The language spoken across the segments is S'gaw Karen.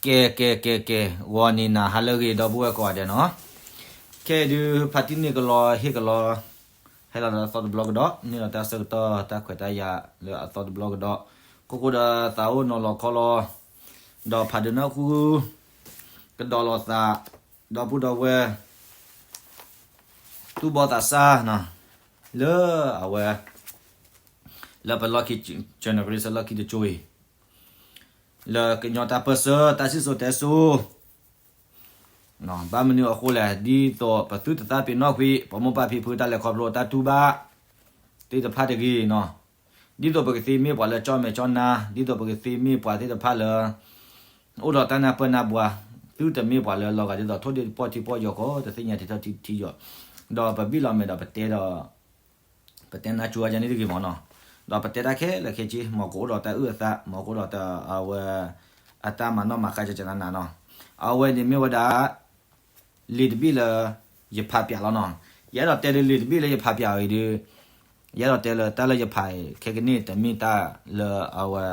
ကဲ ကဲ ကဲ ကဲ, ဂီၤန့ၣ်နၤဟါလၢအဂ့ၤ ဒီပုၢ်ဝဲၢ်ကိးဂၤဒဲးနီၤ. ခဲအံၤဒုး ဖါတံၢ်န့ၢ်ကလီဟ့ၣ်ကလီ ဟဲလီၤဒီးသီတဘျီကဒီး န့ၢ်လီၤတၢ်ဆၢကတီၢ် တၢ်ခွဲးတၢ်ယာ်လၢအသီတဘျီကဒီး, ခိၣ်ဃိဒီးသးအိၣ်နီၤလီၤခီလီၤ, ဒီးဖးဒိၣ်နၢ်ဟူ ကဒီးလိာ်သး ဒီပုၢ်ဒီဝဲၢ် သူၣ်ဘီသးစၢ်နီၤ, လၢအဝဲ လၢပလီၢ်ခံ generation လီၢ်ခံတကၠိအံၤ လၢကညီတၢ်ပၢၢ်ဆၢ တၢ်စံၣ်စိၤတဲစိၤ ဘၣ်မနုၤအဃိလဲၣ်, ဒ်သိးပသုတသးပ့ၤနီၣ်ကွံာ် ပမိၢ်ပၢ်ဖံဖုတၢ်လဲၤခီဖျိတၢ်တူၢ်ဘၣ်သ့ၣ်တဖၣ်တဂ့ၤနီၤ, ဒ်သိးပကသ့မ့ၢ်ပှၤလၢကၠီၣ်မဲာ်ကၠီၣ်နါ, ဒ်သိးပကသ့မ့ၢ်ပှၤသ့ၣ်တဖၣ်လၢ အိၣ်ဒီးတၢ်နၢ်ပၢၢ်နၢ်ဘှါ, သုတမ့ၢ်ပှၤလၢလီၤဂာ်ဒ်သိးထိၣ်ဒ့ၣ်ပီၣ်ထံပီၣ်ယီၤကီး တသ့ၣ်ညါထံထီၣ်ထံယီၤ, ဒီးပဘံၣ်လီၤမဲာ်ဒီးပတဲဒီး ပတဲနၢ်ကၠိဝဲဒ်န့ၣ်တဂ့ၤမ့ၢ်နီၤ, ဒီးပတဲတၢ်ခဲလၢာ်ခဲဆ့ မ်ကအိၣ်ဒီးတၢ်အုၣ်အသး မ်ကအိၣ်ဒီးတၢ်အဝဲ အတၢ်မၤနီၣ်မၤဃါကကနးနးနီၤ, အဝဲန့ၣ်မ့ၢ်ဝဲဒၣ် လံာ်တဘ့ၣ်လၢ ယဖးပၠးလီၤနီၤ, ယအဲၣ်ဒိးတဲလၢလံာ်တဘ့ၣ်လၢယဖးပၠးအံၤဒီး ယအဲၣ်ဒိးတဲလၢတၢ်လၢယဖးအံၤခဲကနံၣ် တမ့ၢ်တၢ်လၢအဝဲ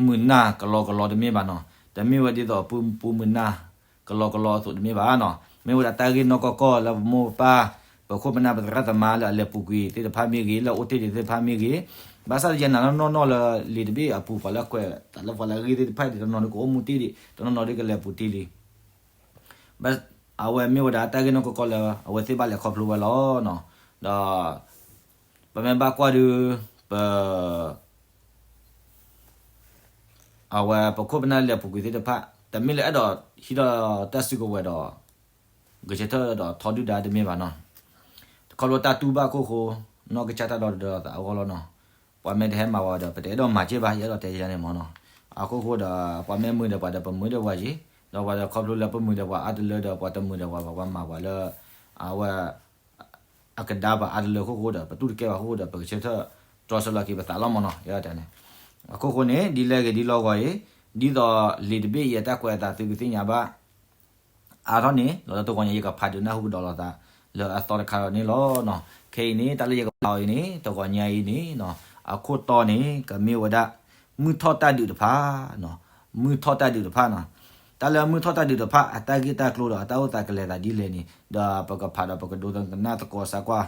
မုာ်နၢ်ကလီကလီတမ့ၢ်ဘၣ်နီၤ, တမ့ၢ်ဝဲဒ်သိးပူမုာ်နၢ်ကလီကလီအသိးတမ့ၢ်ဘၣ်နီၤ, မ့ၢ်ဝဲဒၣ်တၢ်ဂ့ၢ်နီၢ်ကီၢ်ကီၢ်လၢပမိၢ်ပၢ် ပခိၣ်ပနၢ်ပသရၣ်သမါလၢအလဲၤပူၤကွံာ်သ့ၣ်တဖၣ်မ့ၢ်ဂ့ၤ လၢအိၣ်တ့ၢ်ဒံးသ့ၣ်တဖၣ်မ့ၢ်ဂ့ၤ, ဘၣ်ဆၣ်ယနာ်နီၢ်နီၢ်လၢလံာ်တဘ့ၣ်အပူၤ ပှၤလၢကွဲးတၢ်လၢပှၤလၢအဂ့ၢ်သ့ၣ်တဖၣ်ဒံး တနီၤနီၤဒုးကအိၣ်မူတ့ၢ်ဒံး တနီၤနီၤဒုးကလဲၤပူၤတ့ၢ်လံ အဝဲမ့ၢ်ဝဲဒၣ်တၢ်ဂ့ၢ်နီၢ်ကီၢ်ကီၢ်လၢအဝဲသ့ၣ်ဘၣ်လဲၤခီဖျိဝဲလီၤနီၤ, ဒီး ပမ့ၢ်ဘၣ်ကွၢ်ဒုး ပ အဝဲပခိၣ်ပနၢ်လဲၤပူၤကွံာ်သ့ၣ်တဖၣ် တမ့ၢ်လၢအဲၣ်ဒိးဟံးထီၣ်တၢ်စုကဝဲၤဒီး ဂဲၤဆၢထၢၣ်ဒီးထီဒုၣ်ဒါတမ့ၢ်ဘၣ်နီၤ, တခီဖျိတၢ်တူၢ်ဘၣ်ခိၣ်ဃိ နီၢ်ကစၢ်တၢ်ဒီသဒၢသးအဂီၢ်လီၤနီၤ, ပှၤမ့ၢ်တဟဲမၤဝဲဒီး ပတအဲၣ်ဒိးမၤက့ၢ်ဘၣ် ယအဲၣ်ဒိးတဲယဲန့ၣ်မ့ၢ်နီၤ, အခိၣ်ဃိဒီး ပှၤမ့ၢ်မုာ်ဒီးပှၤဒီး ပမုာ်ဒီးပှၤက့ၤ, ဒီးပှၤဒီးခီဖျိလၢပမုာ်ဒီးပှၤအါတလၢဒီး ပှၤတမုာ်ဒီးပှၤဘၣ် ပှၤမၤပှၤလၢ အဝဲ အကဒါပှၤအါတလၢခိၣ်ဃိဒီး ပတူၢ်တကဲဘၣ်ခိၣ်ဃိဒီး ပကဆၢထၢၣ်တြီဆၢလီၤက့ၤပသးလီၤမ့ၢ်နီၤ, ယဲန့ၣ်, အခိၣ်ဃိန့ၣ် ဒ်လဲၣ်ဂ့ၤဒ်လီၢ်ဂီၤအံၤ, ဒ်သိးလံာ်တဘ့ၣ်အံၤအတၢ်ကွဲးအသးသုကသ့ၣ်ညါဘၣ် အါထီၣ်န့ၣ် လီၤတဂီၤညါယကဖးဒုးနၢ်ဟူကဒီးလိာ်သး လၢအသီတခါဒီးန့ၣ်လီၤနီၤ, ခဲအံၤန့ၣ် တၢ်လၢယကဖးအီၤအံၤန့ၣ် တဂီၤညါအံၤန့ၣ် အခိၣ်တီန့ၣ် ကမ့ၢ်ဝဲဒၣ် မုၢ်ထီၣ်တၢ်ဒုးတဖၣ် မုၢ်ထီၣ်တၢ်ဒုးတဖၣ်နီၤ, တၢ်လၢမုၢ်ထီၣ်တၢ်ဒုးတဖၣ် အတၢ်ဂ့ၢ်တၢ်ကျိၤဒီး အတၢ်အိၣ်သးကလဲၤသးဒ်လဲၣ်န့ၣ် ဒီးပကဖးဒီးပကဒိကနၣ်သကိးစၢ်ကွၢ်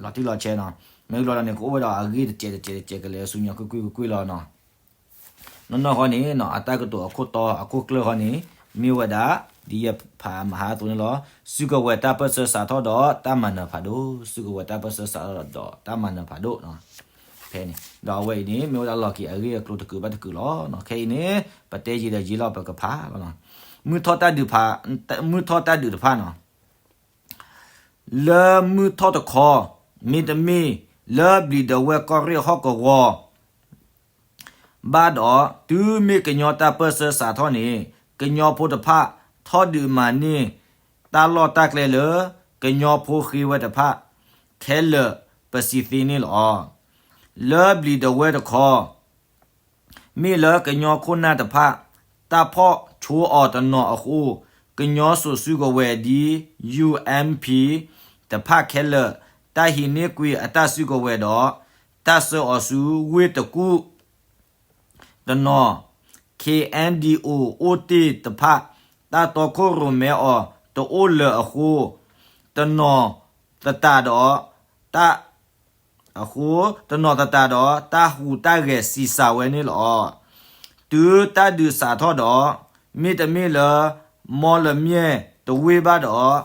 လီၤတံၢ်လီၤဆဲးနီၤ, မ့ၢ်လီၤဒီးန့ၣ် ကအိၣ်ဝဲဒီးအဂ့ၢ်တစဲးတစဲးတစဲးကလဲၤဆူညါကွ့ၢ်ကွ့ၢ်ကွ့ၢ်ကွ့ၢ်လီၤနီၤ, နီၢ်နီၢ်ဃီန့ၣ် အတၢ်ကတိၤအခိၣ်တီအခိၣ်ကျၢၢ်ဃီန့ၣ် မ့ၢ်ဝဲဒၣ် ဒ်ယဖးမဟါအသိးန့ၣ်လီၤ, စုကဝဲၤတၢ်ပၢၢ်ဆၢစးထီၣ်ဒီးတၢ်မၤနၢၤဖးဒိၣ်, စုကဝဲၤတၢ်ပၢၢ်ဆၢစးထီၣ်ဒီးတၢ်မၤနၢၤဖးဒိၣ် ဖဲန့ၣ်, ဒီးအဝဲအံၤန့ၣ် မ့ၢ်ဝဲဒၣ်လီၢ်ခံအဂ့ၢ်အကျိၤတကုာ်ဘၣ်တကုာ်လီၤ. ခဲအံၤန့ၣ် ပတဲယံာ်ဒီးယံာ်လီၤ ပကဖးလီၤ. မုၢ်ထီၣ်တၢ်ဒုးဖး, မုၢ်ထီၣ်တၢ်ဒုးတဖၣ်နီၤ, လၢမုၢ်ထီၣ်တခီ, မ့တမ့ၢ် လၢဘျံးဒဝဲၢ်ကီၢ်ရ့ၣ်ဟီၣ်ကဝီၤ ဘၣ်ဒီး တုၤမ့ၢ်ကညီတၢ်ပၢၢ်ဆၢစးထီၣ်န့ၣ် ကညီဖိတဖၣ် ထီၣ်ဒုးမၤန့ၢ် တၢ်လီၢ်တၢ်ကျဲလၢ ကညီဖိဃ့ဝဲတဖၣ် ခဲလၢာ်ပစံးသ့န့ၣ်လီၤ. လၢဘျံးဒဝဲၢ်တခီ မ့ၢ်လၢကညီခိၣ်နၢ်တဖၣ် တၢ်ဖီၣ်ဆိအီၤတနီၤအဃိ, ကညီစိာ်စုကဝဲၤဒ် ယူႇအၣ်ပီၣ် တဖၣ်ခဲလၢာ် တၢ်ဟံးန့ၢ်ကွံာ်အတၢ်စုကဝဲၤဒီး တၢ်ဆှၢအီၤဆူဝ့ၢ်တကူၣ် တနီၤ, ခ့ၣ်အဲၣ်ဒံၣ်အိၣ် အိၣ်တ့ၢ်တဖၣ် တၢ်တီခိၣ်ရိၣ်မဲအီၤတအိၣ်လၢၤအဃိ, တနီၤသတးဒီး တၢ် အဃိ တနီၤသတးဒီး တၢ်ဟူးတၢ်ဂဲၤဆံးစၢ်ဝဲန့ၣ်လီၤ. တုၤတၢ်ဒုးစးထီၣ်ဒီး မ့တမ့ၢ်လၢ မီလမၠဲၣ်တဝ့ၢ်ဘၣ်ဒီး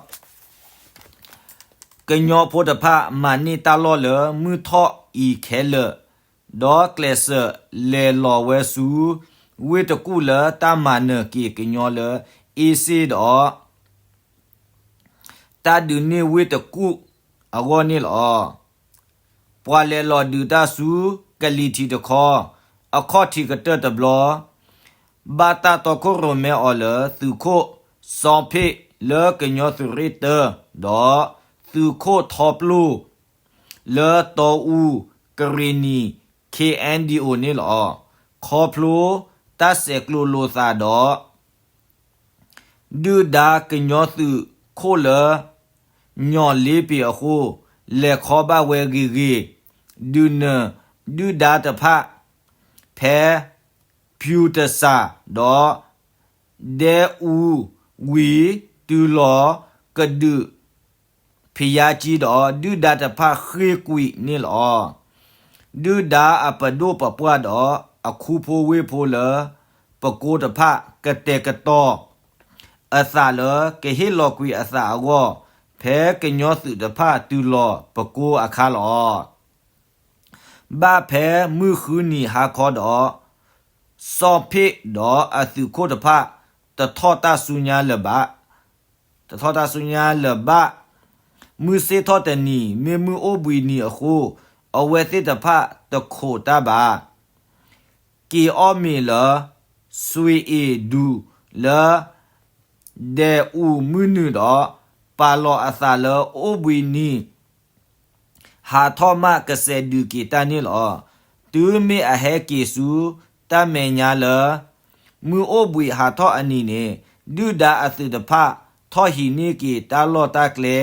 ကညီဖိတဖၣ်မၤန့ၢ်တၢ်လီၢ်လၢမုၢ်ထီၣ်အံၤခဲလၢာ်, ဒီးကျဲးစၢးလဲၤလီၤဝဲဆူ ဝ့ၢ်တကူၣ်လၢတၢ်မၤနၢၤက့ၤကညီလၢအ့စ့ၣ်ဒီး တၢ်ဒုးန့ၢ်ဝ့ၢ်တကူၣ်အဂီၢ်န့ၣ်လီၤ. ပှၤလဲၤလီၤဒုးတၢ်ဆူကလံၤထံးတခီ, အခီၣ်ထံးကတၢၢ်တဘျီ, ဘၣ်တၢ်တီခိၣ်ရိၣ်မဲအီၤလၢသုးခိၣ်စီဖ့ၣ်လၢကညီသုးရ့ၣ်တၢ, ဒီးသုးခိၣ်ထီပျိၢ် လၢတီအူကရ့ၣ်နံၤ ခ့ၣ်အဲၣ်ဒံၣ်အိၣ်န့ၣ်လီၤ. ခီဖျိတၢ်ဆဲးကျိးလိာ်သးဒီး ဒုၣ်ဒါကညီသုးခိၣ်လၢ ညီၣ်လ့ပ့ၤအဃိ, လဲၤခီဘၣ်ဝဲဂ့ၤဂ့ၤ, ဒုးနၢၤဒုၣ်ဒါတဖၣ် ဖဲ ဖဲ ဖၠူၣ်တစၢ်ဒီး ဒဲအူဝံၤ တုၤလီၤကဒုးဖံးယါကံဒီး ဒုၣ်ဒါတဖၣ်ဃ့ၢ်ကွံာ်န့ၣ်လီၤ. ဒုၣ်ဒါအပဒိၣ်ပပှၢ်ဒီး အခူဖိဝ့ၢ်ဖိလၢ ပကိတဖၣ် ကတဲာ်ကတီၤ အသးလၢကဟ့ၣ်လီၤကွံာ်အသးအဂီၢ် ဖဲကညီသုးတဖၣ်တုၤလီၤပကိအခါလီၤ. ဘၣ်ဖဲမုၢ်ဃုနံၤဟါခီဒီး စီၤဖ့းဒီးအသုးခိၣ်တဖၣ် တထီၣ်တၢ်ဆူညါလၢၤဘၣ်, တထီၣ်တၢ်ဆူညါလၢၤဘၣ်. မုၢ်ဆ့ၣ်ထီၣ်တနံၤ မ့ၢ်မုၢ်အိၣ်ဘှံးနံၤအဃိ အဝဲသ့ၣ်တဖၣ်တခိးတၢ်ဘၣ် က့ၤအီၣ်မ့ၤလၢ စွ့ၤအ့ၣ်ဒူၣ်လၢ ဒဲအူမုၢ်နုာ်ဒီး ပာ်လီၤအသးလၢအိၣ်ဘှံးနံၤ ဟးထီၣ်မးကစဲးဒုးက့ၤတၢ်န့ၣ်လီၤ. တုၤမ့ၢ်အဟဲက့ၤဆူတၢ်မဲာ်ညါလၢ မုၢ်အိၣ်ဘှံးဟးထီၣ်အနံၤန့ၣ် ဒုၣ်ဒါအသုးတဖၣ် ထီၣ်ဟံးန့ၢ်က့ၤတၢ်လီၢ်တၢ်ကျဲ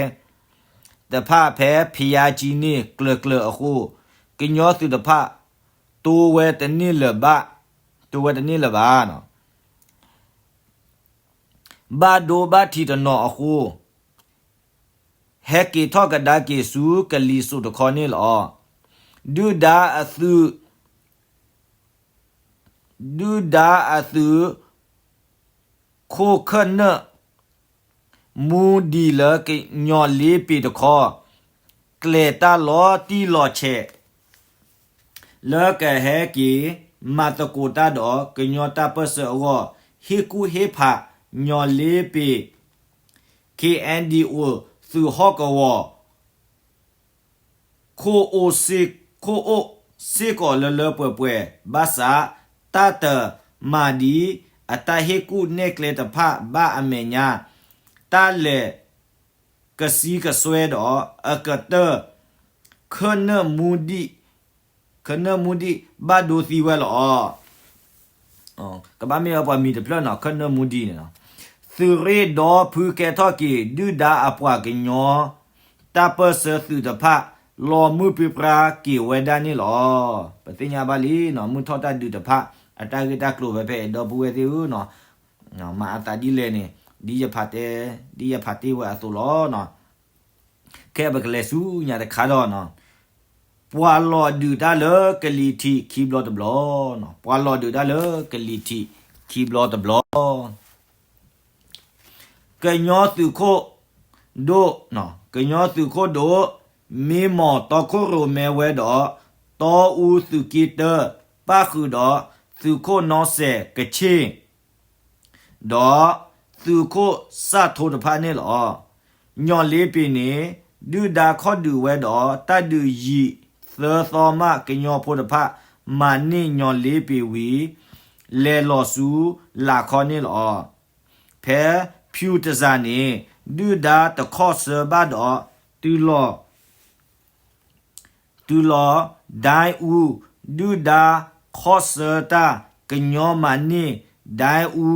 တဖၣ်ဖဲဖံးယါကံန့ၣ်ကျၢၤကျၢၤအဃိ ကညီသုးတဖၣ် တိဝဲတန့ၢ်လၢၤဘၣ်, တိဝဲတန့ၢ်လၢၤဘၣ်. ဘၣ်ဒိဘၣ်ထံးတနီၤအဃိ ဟဲက့ၤထီၣ်ကဒါက့ၤဆူကလံၤစိးတခီန့ၣ်လီၤ. ဒုၣ်ဒါအသုး ဒုၣ်ဒါအသုး ခိၣ်ခၢၣ်နၢၣ် မူဒံးလၢကညီလ့ပ့ၤတခီ ကျဲၤတၢ်လီၤတံၢ်လီၤဆဲး လၢကဟဲက့ၤမၤသကိးတၢ်ဒီးကညီတၢ်ပၢၢ်ဆၢအဂီၢ် ဟ့ၣ်ကူၣ်ဟ့ၣ်ဖးညီလ့ပ့ၤ ခ့ၣ်အဲၣ်ဒံၣ်အိၣ် သုးဟီၣ်ကဝီၤ ခိၣ်အိၣ်စ့ၢ်ကီးလၢလၢပှဲၤပှဲၤ ဘၣ်ဆၣ် တၢ်တမၤဒံးအတၢ်ဟ့ၣ်ကူၣ်နဲၣ်ကျဲတဖၣ်ဘၣ်အမဲာ်ညါ တၢ်လဲၤကဆံကစွဲဒီးအကတၢၢ် ခၢၣ်နၢၣ်မူဒံး ခၢၣ်နၢၣ်မူဒံး ဘၣ်ဒိသံဝဲလီၤ. ကဘၣ်မ့ၢ်ဝဲပှၤမံၤတဖျၢၣ်နီၤ ခၢၣ်နၢၣ်မူဒံးန့ၣ်နီၤ. သုးရ့ၣ်ဒီဖုကဲထီၣ်က့ၤ ဒုၣ်ဒါအပှၤကညီ တၢ်ပၢၢ်ဆၢသုးတဖၣ် လီၤမုၢ်ပြံပြါက့ၤဝဲဒၣ်န့ၣ်လီၤ. ပသ့ၣ်ညါဘၣ်လံနီၤ မုၢ်ထီၣ်တၢ်ဒုးတဖၣ် အတၢ်ဂ့ၢ်တၢ်ကျိၤဝဲဖဲအဲၣ်ဒိးပုၢ်ဝဲၢ်သ့ၣ်ဧၢနီၤ မၤအသးဒ်လဲၣ်န့ၣ် ဒ်ယဖးတဲ ဒ်ယဖးတ့ၢ်ဝဲအသိးလီၤ. ခဲအံၤပကလဲၤဆူညါတခါဒီးနီၤ ပှၤလီၤဒုးတၢ်လၢကလံၤထံးခံဘျီတဘျီ, ပှၤလီၤဒုးတၢ်လၢကလံၤထံးခံဘျီတဘျီ. ကညီသုးခိၣ်ဒိၣ်, ကညီသုးခိၣ်ဒိၣ် မ့ၢ်မီၢ်တီခိၣ်ရိၣ်မဲဝဲဒီး တီအူသုးက့တၢ ပၣ်ဃုာ်ဒီး သုးခိၣ်နီစဲးကဆ့ၣ် ဒီးသုးခိၣ်စၣ်ထိတဖၣ်န့ၣ်လီၤ. ညီၣ်လ့ပ့ၤန့ၣ် ဒုၣ်ဒါခီၣ်ဒုးဝဲဒီး တၢ်ဒုးယံာ်သၢသီမး ကညီဖိတဖၣ် မၤန့ၢ်ညီၣ်လ့ပ့ၤဝံၤ လဲၤလီၤဆူလၢ်ခီန့ၣ်လီၤ. ဖဲဖၠူၣ်တစၢ်န့ၣ် ဒုၣ်ဒါတခီၣ်ဆၢဘၣ်ဒီး တုၤလီၤ တုၤလီၤ ဒဲအူ ဒုၣ်ဒါခီၣ်ဆၢတၢ် ကညီမၤန့ၢ် ဒဲအူ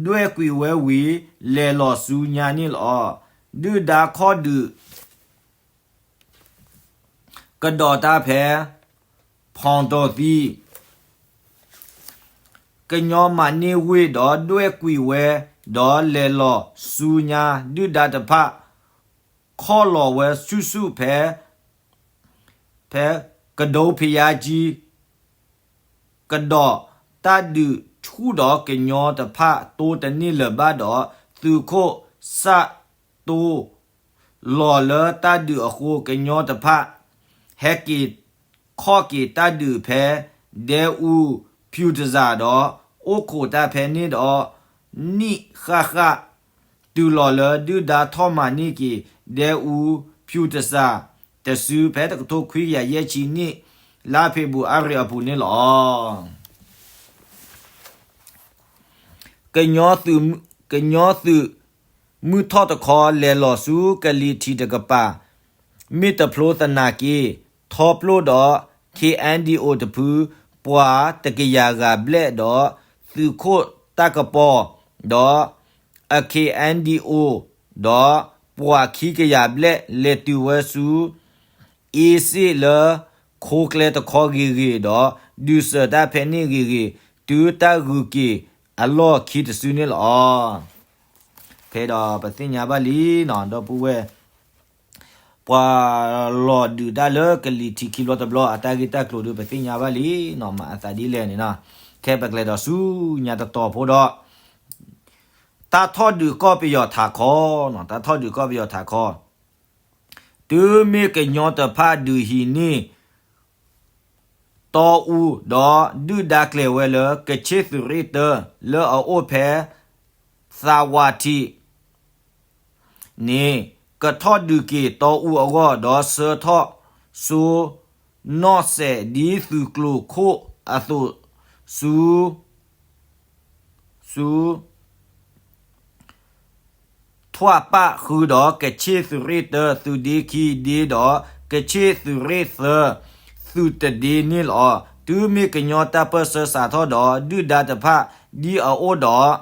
ဒွဲၣ်ကွံာ်ဝဲဝံၤ လဲၤလီၤဆူညါန့ၣ်လီၤ. ဒုၣ်ဒါခီၣ်ဒုး ကဒီးတၢ်ဖဲ ဖီၣ်တီၢ်သံ ကညီမၤန့ၢ်ဝ့ၢ်ဒီးဒွဲၣ်ကွံာ်ဝဲ ဒီးလဲၤလီၤဆူညါ ဒုၣ်ဒါတဖၣ် ခီၣ်လီၤဝဲဆူၣ်ဆူၣ်ဖဲ ဖဲကဒိဖံးယါကံ ကဒီးတၢ်ဒုးဆူၣ်ဒီးကညီတဖၣ်တိတန့ၢ်လၢၤဘၣ်ဒီး သုးခိၣ်စၣ်တိ လီၤလၢတၢ်ဒုးအဃိ ကညီတဖၣ် ဟဲက့ၤခီၣ်က့ၤတၢ်ဒုးဖဲ ဒဲအူဖၠူၣ်တစၢ်ဒီး အိၣ်ခိးတၢ်ဖဲန့ၣ်ဒီး နံၣ်ဃၣ်ဃၣ် တုၤလီၤလၢဒုၣ်ဒါထီၣ်မၤန့ၢ်က့ၤ ဒဲအူဖၠူၣ်တစၢ် တစုဖဲတကထိခွံကယၤယဲၢ်ဆံနံၣ် လါဖ့ၤဘြူၤအါရံၤအပူၤန့ၣ်လီၤ. ကညီသုး ကညီသုး မုၢ်ထီၣ်တခီလဲၤလီၤဆူကလံၤထံးတကပၤ မ့ၢ်တဖျိသနာ်က့ ထီပျိၢ်ဒီး ခ့ၣ်အဲၣ်ဒံၣ်အိၣ်တဖု ပှၤတကယၤဂၤဘျဲၣ်ဒီး သုးခိၣ်တၢ်ကပီၤ ဒီး အခ့ၣ်အဲၣ်ဒံၣ်အိၣ် ဒီးပှၤခံကယၤဘျဲၣ် လဲၤတုၤဝဲဆူ အ့စ့ၣ်လၢ ခိကျဲတခီဂ့ၤဂ့ၤဒီး ဒုးစၢၤတၢ်ဖဲန့ၣ်ဂ့ၤဂ့ၤ တုၤတၢ်ဂုၤက့ၤအလီၢ်ခံတစုန့ၣ်လီၤ. ဖဲဒီးပသ့ၣ်ညါဘၣ်လံနီၤ ဒီပုၢ်ဝဲၢ် ပှၤလီၤဒုးတၢ်လၢကလံၤထံးခံဘျီတဘျီ အတၢ်ဂ့ၢ်တၢ်ကျိၤဒီး ပသ့ၣ်ညါဘၣ်လံနီၤ မၤအသးဒ်လဲၣ်န့ၣ်နီၤ. ခဲပကလဲၤဒီးဆူညါတတီၤဖိဒီး တၢ်ထီၣ်ဒုးကီၢ်ပယီၤထးခီနီၤ တၢ်ထီၣ်ဒုးကီၢ်ပယီၤထးခီ တုၤမ့ၢ်ကညီတဖၣ်ဒုးဟံးန့ၢ် တီအူ ဒီးဒုၣ်ဒါကျဲၤဝဲလၢ ကခ့ၣ်သုးရ့ၣ်တၢ လၢအအိၣ်ဖဲ သးဝးထံး န့ၣ် ကထီၣ်ဒုးက့ၤတီအူအဂီၢ် ဒီးဆှၢထီၣ်ဆူ နီၢ်စဲး ဒ်သုးကျိၤခိၣ်အသိး ဆူ ဆူ ထွးပာ်ဃုာ်ဒီး ကခ့ၣ်သုးရ့ၣ်တၢ သုးဒ့ခံဒ့ဒီး ကခ့ၣ်သုးရ့ၣ်သၢ သုးတဒ့န့ၣ်လီၤ. တုၤမ့ၢ်ကညီတၢ်ပၢၢ်ဆၢစးထီၣ်ဒီး ဒုၣ်ဒါတဖၣ် ဒ်အအိၣ်ဒီး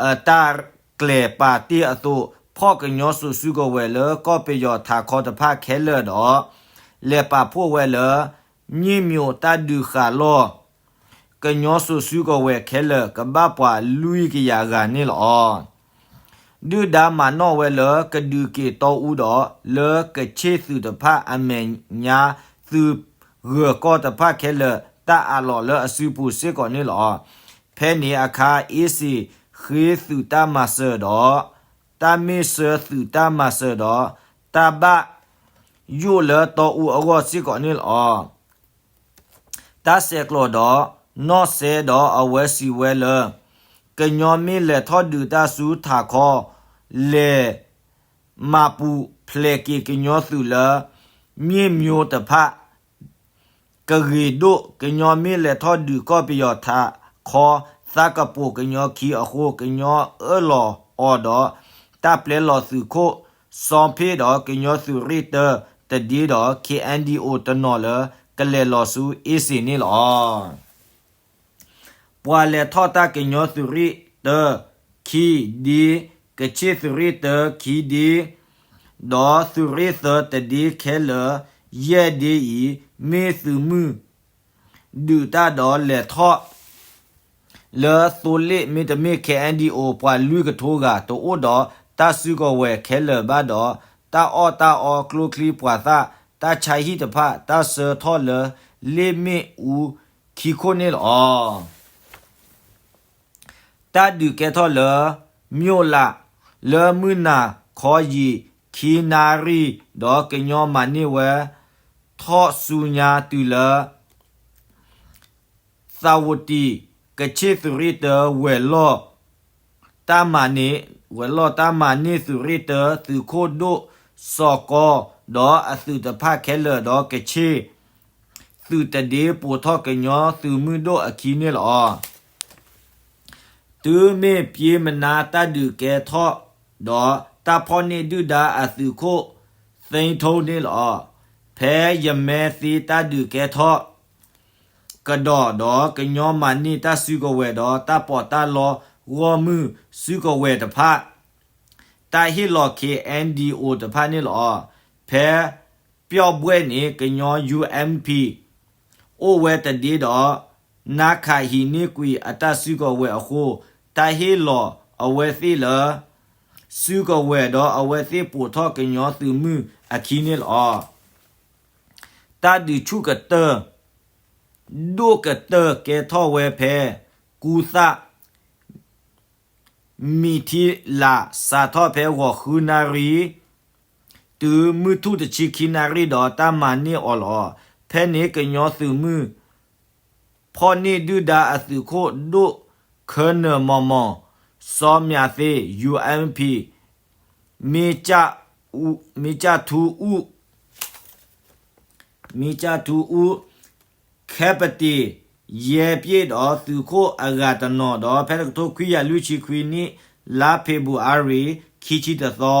အတၢ်ကျဲၤပာ်တ့ၢ်အသိး ဖီၣ်ကညီစိၤစုကဝဲၤလၢကီၢ်ပယီၤထးခီတဖၣ်ခဲလၢာ်ဒီး လဲၤပာ်ဖှိၣ်ဝဲလၢ မြစ်မျိုး တၢ်ဒုးဃာ်လီၢ် ကညီစိၤစုကဝဲၤခဲလၢာ် ကဘၣ်ပှၤလွံၢ်ကယၤဂၤန့ၣ်လီၤ. ဒုၣ်ဒါမၤနီၣ်ဝဲလၢကဒုးက့ၤတီအူဒီး လၢကခ့ၣ်သုးတဖၣ်အမဲာ်ညါ သုးဂၢၤကီၢ်တဖၣ်ခဲလၢာ် တၢ်အးလီၤလၢအစုပူၤစ့ၢ်ကီးန့ၣ်လီၤ. ဖဲန့ၣ်အခါ အ့စ့ၣ်ဃ့သုးတၢ်မၤစၢၤဒီး တၢ်မ့ၢ်ဆှၢသုးတၢ်မၤစၢၤဒီး တၢ်ဘၣ်ယိၣ်လၢတီအူအဂီၢ်စ့ၢ်ကီးန့ၣ်လီၤ. တၢ်ဆဲးကျိးဒီး နီၢ်စဲးဒီးအဝဲစံးဝဲလၢ ကညီမ့ၢ်လဲၤထီၣ်ဒုးတၢ်ဆူထးခီ လဲၤမၤပူၤဖျဲးက့ၤကညီသုးလၢ မြစ်မျိုး တဖၣ် ကဂ့ၤဒိၣ် ကညီမ့ၢ်လဲၤထီၣ်ဒုးကီၢ်ပယီၤထးခီ သးကပိာ်ကညီခံအဃိ ကညီအၢၣ်လီၤအီၤဒီး တၢ်ပျဲလီၤသုးခိၣ် စီၤဖ့ၣ်ဒီးကညီသုးရ့ၣ်တၢတဒ့ဒီး ခ့ၣ်အဲၣ်ဒံၣ်အိၣ် တနီၤလၢ ကလဲၤလီၤဆူအ့စ့ၣ်န့ၣ်လီၤ. ပှၤလဲၤထီၣ်တၢ်ကညီသုးရ့ၣ်တၢ ခံဒ့, ကခ့ၣ်သုးရ့ၣ်တၢ ခံဒ့, ဒီးသုးရ့ၣ်သၢတဒ့ခဲလၢာ် ယဲၢ်ဒ့အံၤ မ့ၢ်သုးမုၢ်ဒုးတၢ်ဒီးလဲၤထီၣ် လၢသိလ့ၣ် မ့တမ့ၢ် ခ့ၣ်အဲၣ်ဒံၣ်အိၣ် ပှၤလွံၢ်ကထိဂၤ တအိၣ်ဒီးတၢ်စုကဝဲၤခဲလၢာ်ဘၣ်ဒီး တၢ်အီၣ်တၢ်အီ ကျိချံပှၤသၣ် တၢ်ဆါဟံၣ်တဖၣ် တၢ်ဆှၢထီၣ်လၢလ့ၣ်မ့ၣ်အူခံခိၣ်န့ၣ်လီၤ. တၢ်ဒုးကဲထီၣ်လၢ မျိာ်လး လၢမုၢ်နၤခီယံာ်ခံနၣ်ရံၣ် ဒီးကညီမၤန့ၢ်ဝဲ ထီၣ်ဆူညါတုၤလၢ သးဝတံၣ် ကခ့ၣ်သုးရ့ၣ်တၢ ဝဲၤလီၢ် တၢ်မၤန့ၢ် ဝဲၤလီၢ်တၢ်မၤန့ၢ်သုးရ့ၣ်တၢ သုးခိၣ်ဒိၣ်စီၤကီ ဒီးအသုးတဖၣ်ခဲလၢာ် ဒီးကခ့ၣ်သုးတဒ့ ပိာ်ထီၣ်ကညီသုးမုၢ်ဒိၣ်အခံန့ၣ်လီၤ. တုၤမ့ၢ်ပျ့ၤမနါတၢ်ဒုးကဲထီၣ်ဒီး တၢ်ဖီၣ်န့ၢ်ဒုၣ်ဒါအသုးခိၣ် သ့ထိန့ၣ်လီၤ. ဖဲယမဲသ့တၢ်ဒုးကဲထီၣ် ကဒီးဒီးကညီမၤန့ၢ်တၢ်စုကဝဲၤဒီး တၢ်ပီးတၢ်လီဂီၢ်မုၢ်စုကဝဲၤတဖၣ် တၢ်ဟ့ၣ်လီၤ ခ့ၣ်အဲၣ်ဒံၣ်အိၣ် တဖၣ်န့ၣ်လီၤ. ဖဲပျီၣ်ဘှဲၣ်န့ၣ် ကညီ ယူၣ်အဲၣ်ပံၣ် အိၣ်ဝဲတဒ့ဒီး နါခးဟံးန့ၢ်ကွံာ်အတၢ်စုကဝဲၤအဃိ တၢ်ဟ့ၣ်လီၤအဝဲသ့ၣ်လၢ စုကဝဲၤဒီးအဝဲသ့ၣ်ပိာ်ထီၣ်ကညီသုးမုၢ်အခံန့ၣ်လီၤ. တၢ်ဒုးဆူၣ်ကတၢၢ် ဒိၣ်ကတၢၢ်ကဲထီၣ်ဝဲဖဲ ကူသၣ် မံၤထံလး စးထီၣ်ဖဲဂီၤဃုနၣ်ရံၣ် တုၤမုၢ်ထူၣ်တဆံခံနၣ်ရံၣ်ဒီး တၢ်မၤန့ၢ်အီၤလီၤ. ဖဲန့ၣ်ကညီသုးမုၢ် ဖီၣ်န့ၢ်ဒုၣ်ဒါအသုးခိၣ်ဒိၣ် ခၢနၢၤမီၤမီၤ စီၤမၠးသ့ ယူၣ်အဲၣ်ပံၣ် မ့ၢ်ကၠၢ်ထူအူၣ် မ့ၢ်ကၠၢ်ထူအူၣ် ခဲပတ့ၢ် ယဲၢ်ပျ့ၤဒီးသုးခိၣ်အဂၤတနီၤဒီး ဖဲတကထိခွံကယၤလွံၢ်ဆံခွံနံၣ် လါဖ့ၤဘြူၤအါရံၤ ခံဆံတသီ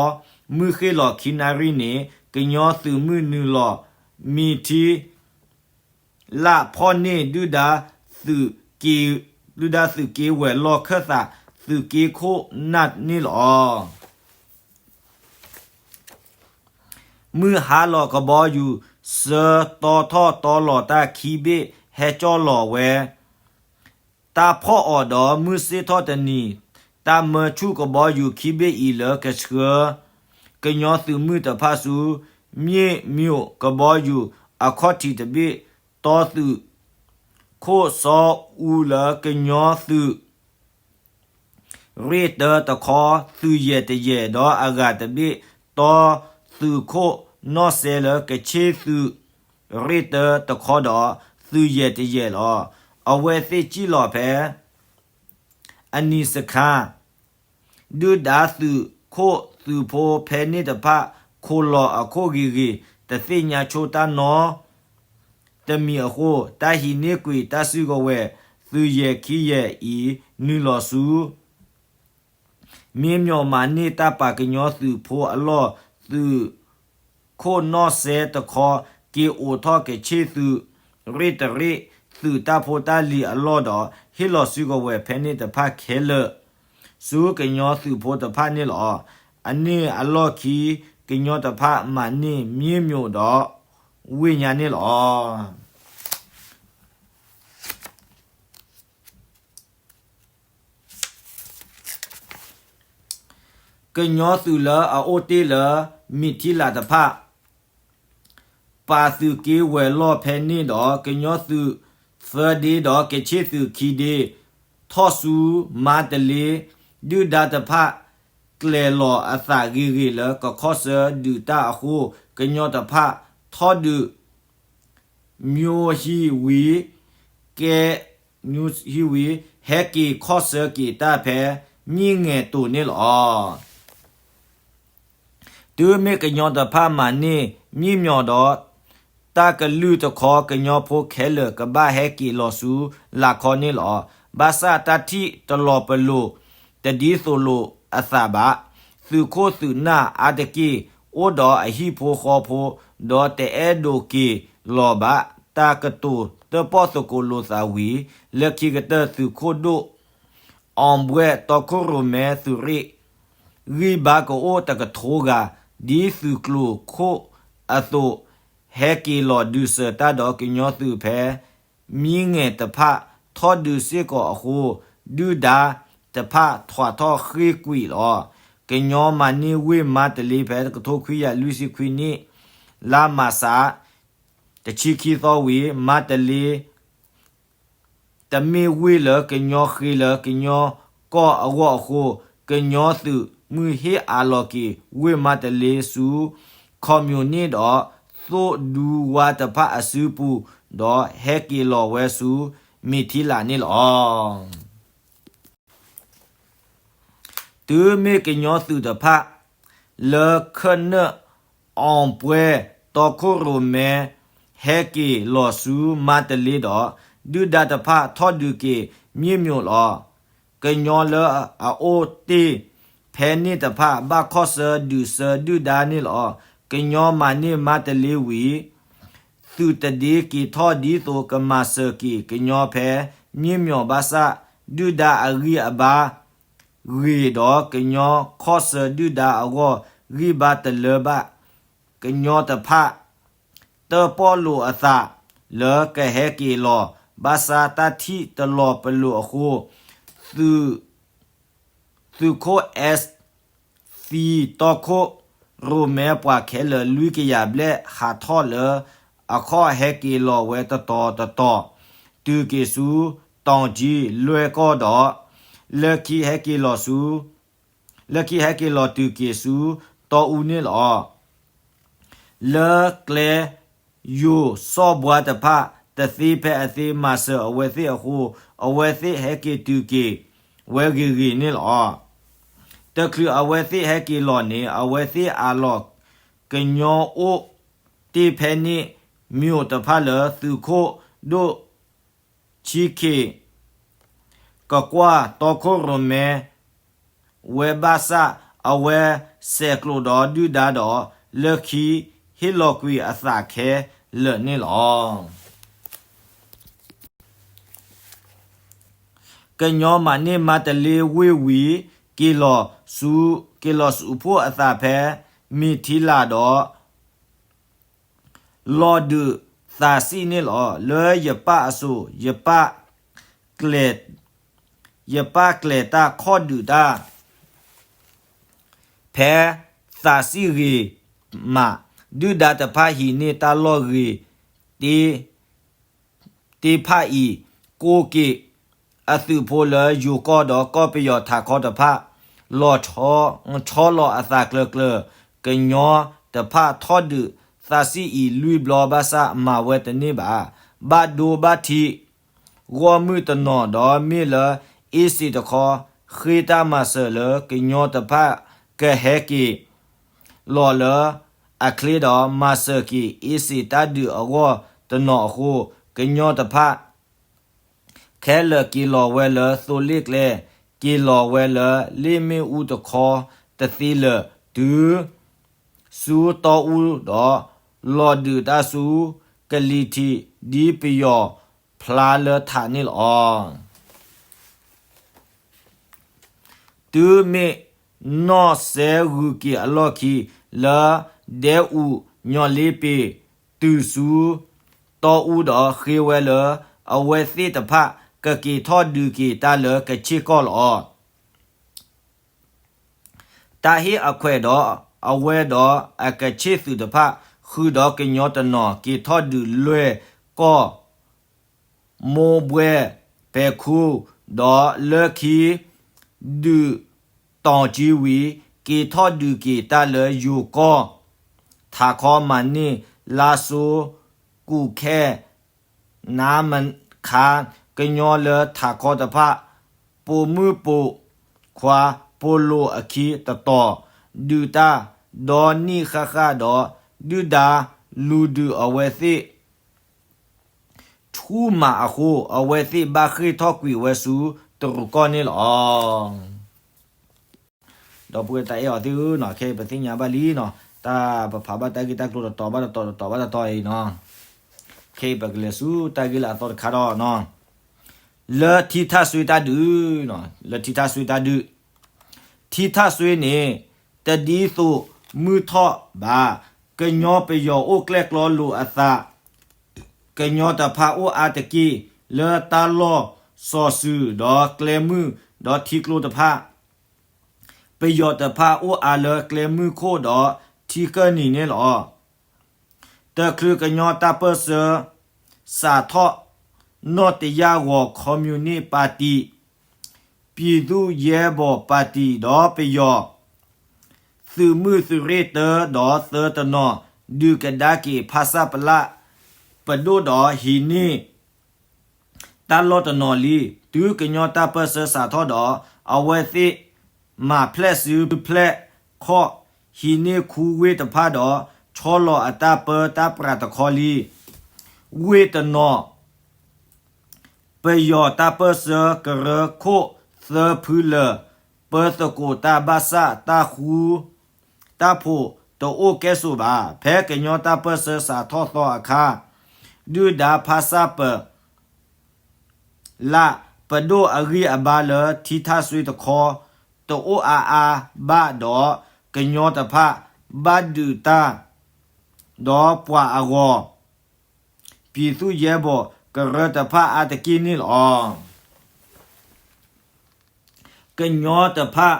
မုၢ်ဃ့ၢ်လီၤခံနၣ်ရံၣ်န့ၣ် ကညီသုးမုၢ်နုာ်လီၤ မံၤထံ လၢဖီၣ်န့ၢ်ဒုၣ်ဒါသုးက့ ဒုၣ်ဒါသုးက့ဝဲၤလီၢ်ခၢၣ်သး သုးက့ခိၣ်နၢ်န့ၣ်လီၤ. မုၢ်ဟါလီၤကဘီယူၤ ဆှၢတီထီၣ်တီလီၤတၢ်ခံဘ့ၣ် ဟဲကၠီၣ်လီၤဝဲ တၢ်ဖီၣ်အီၤဒီးမုၢ်ဆ့ၣ်ထီၣ်တနံၤ, တၢ်မၢဆူၣ်ကဘီယူၤခံဘ့ၣ်အံၤလၢကဆှၢ ကညီသုးမုၢ်တဖၣ်ဆူ မ့ၣ်မိၣ်ကဘီယူၤအခီၣ်ထံးတဘ့ၣ်, တီသုးခိၣ်စီၤအူလၢကညီသုး ရ့ၣ်တၢတခီ သုးယဲၢ်တယဲၢ်ဒီးအဂၤတဘ့ၣ်, တီသုးခိၣ်နီၢ်စဲလၢကဆ့ၣ်သုး ရ့ၣ်တၢတခီဒီး သုးယဲၢ်တယဲၢ်လီၤ. အဝဲသ့ၣ်စံၣ်လီၤဖဲ အနံၤစခါ ဒုၣ်ဒါသုးခိၣ်သုးဖိဖဲန့ၣ်တဖၣ် ခိၣ်လီၤအခိၣ်ဂ့ၤဂ့ၤ တသ့ၣ်ညါဆိတၢ်နီတမံၤအဃိ, တၢ်ဟံးန့ၢ်ကွံာ်တၢ်စုကဝဲၤ သုးယဲၢ်ခံယဲၢ်အံၤ နုာ်လီၤဆူ မ့ၢ်မၠီၣ်မၤန့ၢ်တၢ်ပာ်ကညီသုးဖိအလီၢ်, သုးခိၣ်နီၢ်စဲတခီ က့ၤအိးထီၣ်ကဆ့ၣ်သုး ရ့ၣ်တရ့ၣ် သုးတၢ်ဖိတၢ်လံၤအလီၢ်ဒီး ဟ့ၣ်လီၤစုကဝဲၤဖဲန့ၣ်တဖၣ်ခဲလၢာ် ဆူကညီသုးဖိတဖၣ်န့ၣ်လီၤ. အန့ၣ်အလီၢ်ခံ ကညီတဖၣ်မၤန့ၢ်မ့ၢ်မၠိဒီး ဝ့ၢ်ညါန့ၣ်လီၤ. ကညီသုးလၢအအိၣ်တ့ၢ်လၢ မ့ၢ်ထံလးတဖၣ် ပာ်သုးက့ဝဲၤလီၢ်ဖဲန့ၣ်ဒီး ကညီသုးသၢဒ့ဒီး ကဆ့ၣ်သုးခံဒ့ ထီၣ်ဆူမါတလ့, ဒုၣ်ဒါတဖၣ် ကျဲၤလီၤအသးဂ့ၤဂ့ၤလၢကခီၣ်ဆၢဒုးတၢ်အဃိ, ကညီတဖၣ်ထီၣ်ဒုး မျိုးဟံဝံၤ ကဲ မျိုးဟံဝံၤ ဟဲက့ၤခီၣ်ဆၢက့ၤတၢ်ဖဲ မြစ်ငယ်တိၤန့ၣ်လီၤ. တုၤမ့ၢ်ကညီတဖၣ်မၤန့ၢ် မြစ်ငယ်တိၤဒီး တၢ်ကလုၢ်တခီ ကညီဖိခဲလၢာ်ကဘၣ်ဟဲက့ၤလီၤဆူလာ်ခီန့ၣ်လီၤ. ဘၣ်ဆၣ်တၢ်ထံၣ်တလီၤပလိာ် တဒ်သိးလိာ်အသးဘၣ်. သုးခိၣ်သုးနၢ်အါတက့ၢ် အိၣ်ဒီးအဟံၣ်ဖိဃီဖိ ဒီးတအဲၣ်ဒိးက့ၤလီၤဘၣ် တၢ်ကတိၤတၢၣ်ပီၣ်သကိးလိာ်သးဝံၤ လၢခံကတၢၢ်သုးခိၣ်ဒိၣ် အီၣ်ဘှဲၣ် တီခိၣ်ရိၣ်မဲသုးရ့ၣ် ဂံၢ်ဘါကအိၣ်တကထိဂၤ ဒ်သုးကျိၤခိၣ်အသိး ဟဲက့ၤလီၤဒုးစၢၤတၢ်ဒီးကညီသုးဖဲ မြစ်ငယ်တိၤတဖၣ် ထီၣ်ဒုးစ့ၢ်ကီးအဃိ ဒုၣ်ဒါတဖၣ်ထွးထီၣ်ဃ့ၢ်ကွံာ်လီၤ. ကညီမၤန့ၢ်ဝ့ၢ်မါတလ့ဖဲတကထိခွံကယၤလွံၢ်ဆံခွံနံၣ် လါမၢ်ၡး တဆံခံသီဝံၤ မါတလ့ တမ့ၢ်ဝ့ၢ်လၢကညီဃ့လၢကညီကီၢ်အဂီၢ်အဃိ ကညီသုးမုၢ်ဟ့ၣ်အးလီၤက့ၤဝ့ၢ်မါတလ့ဆူ ခီမၠိၣ်န့ၣ်ဒီး သိၣ်ဒူဝါတဖၣ်အစုပူၤ ဒီးဟဲက့ၤလီၤဝဲဆူ မ့ၢ်ထံလးန့ၣ်လီၤ. တုၤမ့ၢ်ကညီသုးတဖၣ် လၢခၢၣ်နၢၣ် အီၣ်ပှဲၤ တီခိၣ်ရိၣ်မဲ ဟဲက့ၤလီၤဆူမါတလ့ဒီး ဒုၣ်ဒါတဖၣ်ထီၣ်ဒုးက့ၤမ့ၢ်မၠိလီၤ. ကညီလၢအအိၣ်တ့ၢ်ဖဲန့ၣ်တဖၣ် ဘၣ်ခီၣ်ဆၢဒုးဆၢဒုၣ်ဒါန့ၣ်လီၤ. ကညီမၤန့ၢ်မါတလ့ဝံၤ သုးတဒ့က့ၤထီၣ်ဒ်သိးကမၤစၢၤက့ၤကညီဖဲမ့ၢ်မၠိဘၣ်ဆၣ် ဒုၣ်ဒါအဂံၢ်အဘါဂ့ၤဒီး ကညီခီၣ်ဆၢဒုၣ်ဒါအဂီၢ် ဂံၢ်ဘါတလၢဘၣ်. ကညီတဖၣ် တၢၣ်ပီၣ်လိာ်အသးလၢကဟဲက့ၤလီၤ ဘၣ်ဆၣ်တၢ်ထံၣ်တလီၤပလိာ်အဃိ သုး သုးခိၣ် S သံ တီခိၣ်ရိၣ်မဲပှၤခဲလၢာ်လွံၢ်ကယၤဘျဲၣ်ဟးထီၣ်လၢအခီၣ်ဟဲက့ၤလီၤဝဲတတီၤတတီၤ တုၤက့ၤဆူ တီၣ်ကၠံလွဲၢ်ကီၢ်ဒီး လၢခံဟဲက့ၤလီၤဆူ လၢခံဟဲက့ၤလီၤတုၤက့ၤဆူ တီအူန့ၣ်လီၤ. လၢကျဲ ယိၤစီၣ်ဘှါတဖၣ် တသ့ဖဲအသ့မၤစၢၤအဝဲသ့ၣ်အဃိ အဝဲသ့ၣ်ဟဲက့ၤတုၤက့ၤဝဲဂ့ၤဂ့ၤန့ၣ်လီၤ. တချုးအဝဲသ့ၣ်ဟဲက့ၤလီၤန့ၣ် အဝဲသ့ၣ်အးလီၤကညီအိၣ်တ့ၢ်ဖဲန့ၣ် မ့ၢ်အိၣ်တဖၣ်လၢသုးခိၣ်ဒိၣ် ဆံခ့ၣ် ကကွၢ်တီခိၣ်ရိၣ်မဲ ဝဲဘၣ်ဆၣ် အဝဲဆဲးကျိးဒီးဒုၣ်ဒါဒီး လၢခံဟ့ၣ်လီၤကွံာ်အသးခဲလၢာ်န့ၣ်လီၤ. ကညီမၤန့ၢ်မါတလ့ဝ့ၢ်ဝံၤ က့ၤလီၤဆူ က့ၤလီၤဆူၣ်ဖှိၣ်အသးဖဲ မ့ၢ်ထံလးဒီး လီၤဒုးသးစံၣ်န့ၣ်လီၤ. လၢယပၢ်အစိၤ ယပၢ်ကျဲၤ ယပၢ်ကျဲၤတၢ်ခီၣ်ဒုးတၢ် ဖဲသးစံၣ်ဂ့ၤမး, ဒုၣ်ဒါတဖၣ်ဟံးန့ၢ်တၢ်လီၢ်ဂ့ၤ တ့ဖၣ်အံၤ, ကိးက့ၤအသုးဖိလၢယိၤကီၢ်ဒီးကီၢ်ပယီၤထးခီတဖၣ်, လီၤဆီလီၤအသးကျၢၤကျၢၤ, ကညီတဖၣ်ထီၣ်ဒုးသးစံၣ်အံၤလွံၢ်ဘျီဘၣ်ဆၣ်မၤဝဲတန့ၢ်ဘၣ်. ဘၣ်ဒိဘၣ်ထံး ဂီၢ်မုၢ်တနီၤဒီးမ့ၢ်လၢအ့စ့ၣ်တခီ ဃ့တၢ်မၤစၢၤလၢကညီတဖၣ်ကဟဲက့ၤလီၤလၢအချ့ဒီး မၤစၢၤက့ၤအ့စ့ၣ်တၢ်ဒုးအဂီၢ်တနီၤအဃိ ကညီတဖၣ် ခဲလၢာ်က့ၤလီၤဝဲလၢသိလ့ၣ်ကျဲ, က့ၤလီၤဝဲလၢလ့ၣ်မ့ၣ်အူတခီတသ့လၢာ် တုၤဆူတီအူဒီး လီၤဒုးတၢ်ဆူကလံၤထံး ဒ်ပယီၤဖျါလၢထးန့ၣ်လီၤ. တုၤမ့ၢ်နီၢ်စဲဂုၤက့ၤအလီၢ်ခံ လၢဒဲအူညီလ့ပ့ၤ တုၤဆူတီအူဒီး ဃ့ဝဲလၢအဝဲသ့ၣ်တဖၣ်ကက့ၤထီၣ်ဒုးက့ၤတၢ်လၢကဆ့ၣ်ကီၢ်လီၤ. တၢ်ဟ့ၣ်အခွဲးဒီးအဝဲဒီးအကဆ့ၣ်သုးတဖၣ် ဃုာ်ဒီးကညီတနီၤ က့ၤထီၣ်ဒုးလွဲၢ်ကီၢ် မိၢ်ဘှဲၣ်ပဲၤခူၣ် ဒီးလၢခံ ဒုးတီၤကၠံဝံၤ က့ၤထီၣ်ဒုးက့ၤတၢ်လၢယိၤကီၢ် ထးခီမၤန့ၢ် လါစိ ကူၣ်ခဲ နါမခါ ကညီလၢထးခီတဖၣ် ပိာ်မုၣ်ပိာ်ခွါ ပိာ်လိာ်အခံတတီၤ ဒုးတၢ်ဒီနံၣ်ဃၣ်ဃၣ်ဒီး ဒုၣ်ဒါလူၤဒုးအဝဲသ့ၣ် ဆူၣ်မးအဃိ အဝဲသ့ၣ်ဘၣ်ဃ့ၢ်ထီၣ်ကွံာ်ဝဲဆူတရူးကီၢ်န့ၣ်လီၤ. ဒီပုၢ်ဝဲၢ်တၢ်အဲၣ်အီၤသ့ၣ်ဧၢ, ခဲအံၤပသ့ၣ်ညါဘၣ်လံနီၤ, တၢ်ပဖးဘၣ်တၢ်ဂ့ၢ်တၢ်ကျိၤတတီၤဘၣ်တတီၤ တတီၤဘၣ်တတီၤအံၤနီၤ, ခဲအံၤပကလဲၤဆူတၢ်ဂ့ၢ်လၢအသီတခါဒီးနီၤ, လၢထံထၣ်စွ့တၢ်ဒုး, လၢထံထၣ်စွ့တၢ်ဒုး, ထံထၣ်စွ့န့ၣ် တဒ်သိးမုၢ်ထီၣ်ဘၣ်, ကညီပယီၤအိၣ်ကျဲၣ်ကျီလိာ်အသး, ကညီတဖၣ်အိၣ်အါတက့ၢ် လၢတၢ်လီၢ်စီၤစုၤဒီးကျဲမုၢ်ဒီးထံကျိတဖၣ်, ပယီၤတဖၣ်အိၣ်အါလၢကျဲမုၢ်ခိၣ်ဒီးထံကၢၢ်နံၤန့ၣ်လီၤ. တချုးကညီတၢ်ပၢၢ်ဆၢ စးထီၣ် နီၢ်တယၢ်ဂီၤ ခီမူနံၣ်ပၣ်တံၣ်, ပံၤသူၣ်ယဲဘီၣ်ပၣ်တံၣ်ဒီးပယီၤ သုးမုၢ်သုးရ့ၣ်တၢဒီးသၢတနီၤ ဒုးကဒါက့ၤဖါစၢ်ပလၢ် ပဒိၣ်ဒီးဟံးန့ၢ် တၢ်လီၢ်တနီၤလံ. တုၤကညီတၢ်ပၢၢ်ဆၢစးထီၣ်ဒီး အဝဲသ့ၣ်မၤဖျဲးစုဖျဲးခီၣ် ဟံးန့ၢ်ခူဝ့ၢ်တဖၣ်ဒီး ဆီလီၤအတၢ်ပၢတၢ်ပြးတခီလံ. ဝ့ၢ်တနီၤ ပယီၤတၢ်ပၢၢ်ဆၢကရၢခိၣ်သၢဖုလၢာ် ပၢသကိးတၢ်ဘၣ်ဆၣ် တၢ်ဃူ တၢ်ဖိးတအိၣ်ကဲၣ်ဆိးဘၣ်. ဖဲကညီတၢ်ပၢၢ်ဆၢစးထီၣ်သီအခါ ဒုၣ်ဒါဖါစၢ်ပ လၢ် ပဒိၣ်အဂံၢ်အဘါလၢထံထၣ်စွ့တခီ တအိၣ်အါအါဘၣ်ဒီး ကညီတဖၣ်ဘၣ်ဒုးတၢ် ဒီးပှၤအဂီၤ ပံၤသူၣ်ယဲဘီၣ်ကရၢတဖၣ်အါတက့ၢ်န့ၣ်လီၤ. ကညီတဖၣ်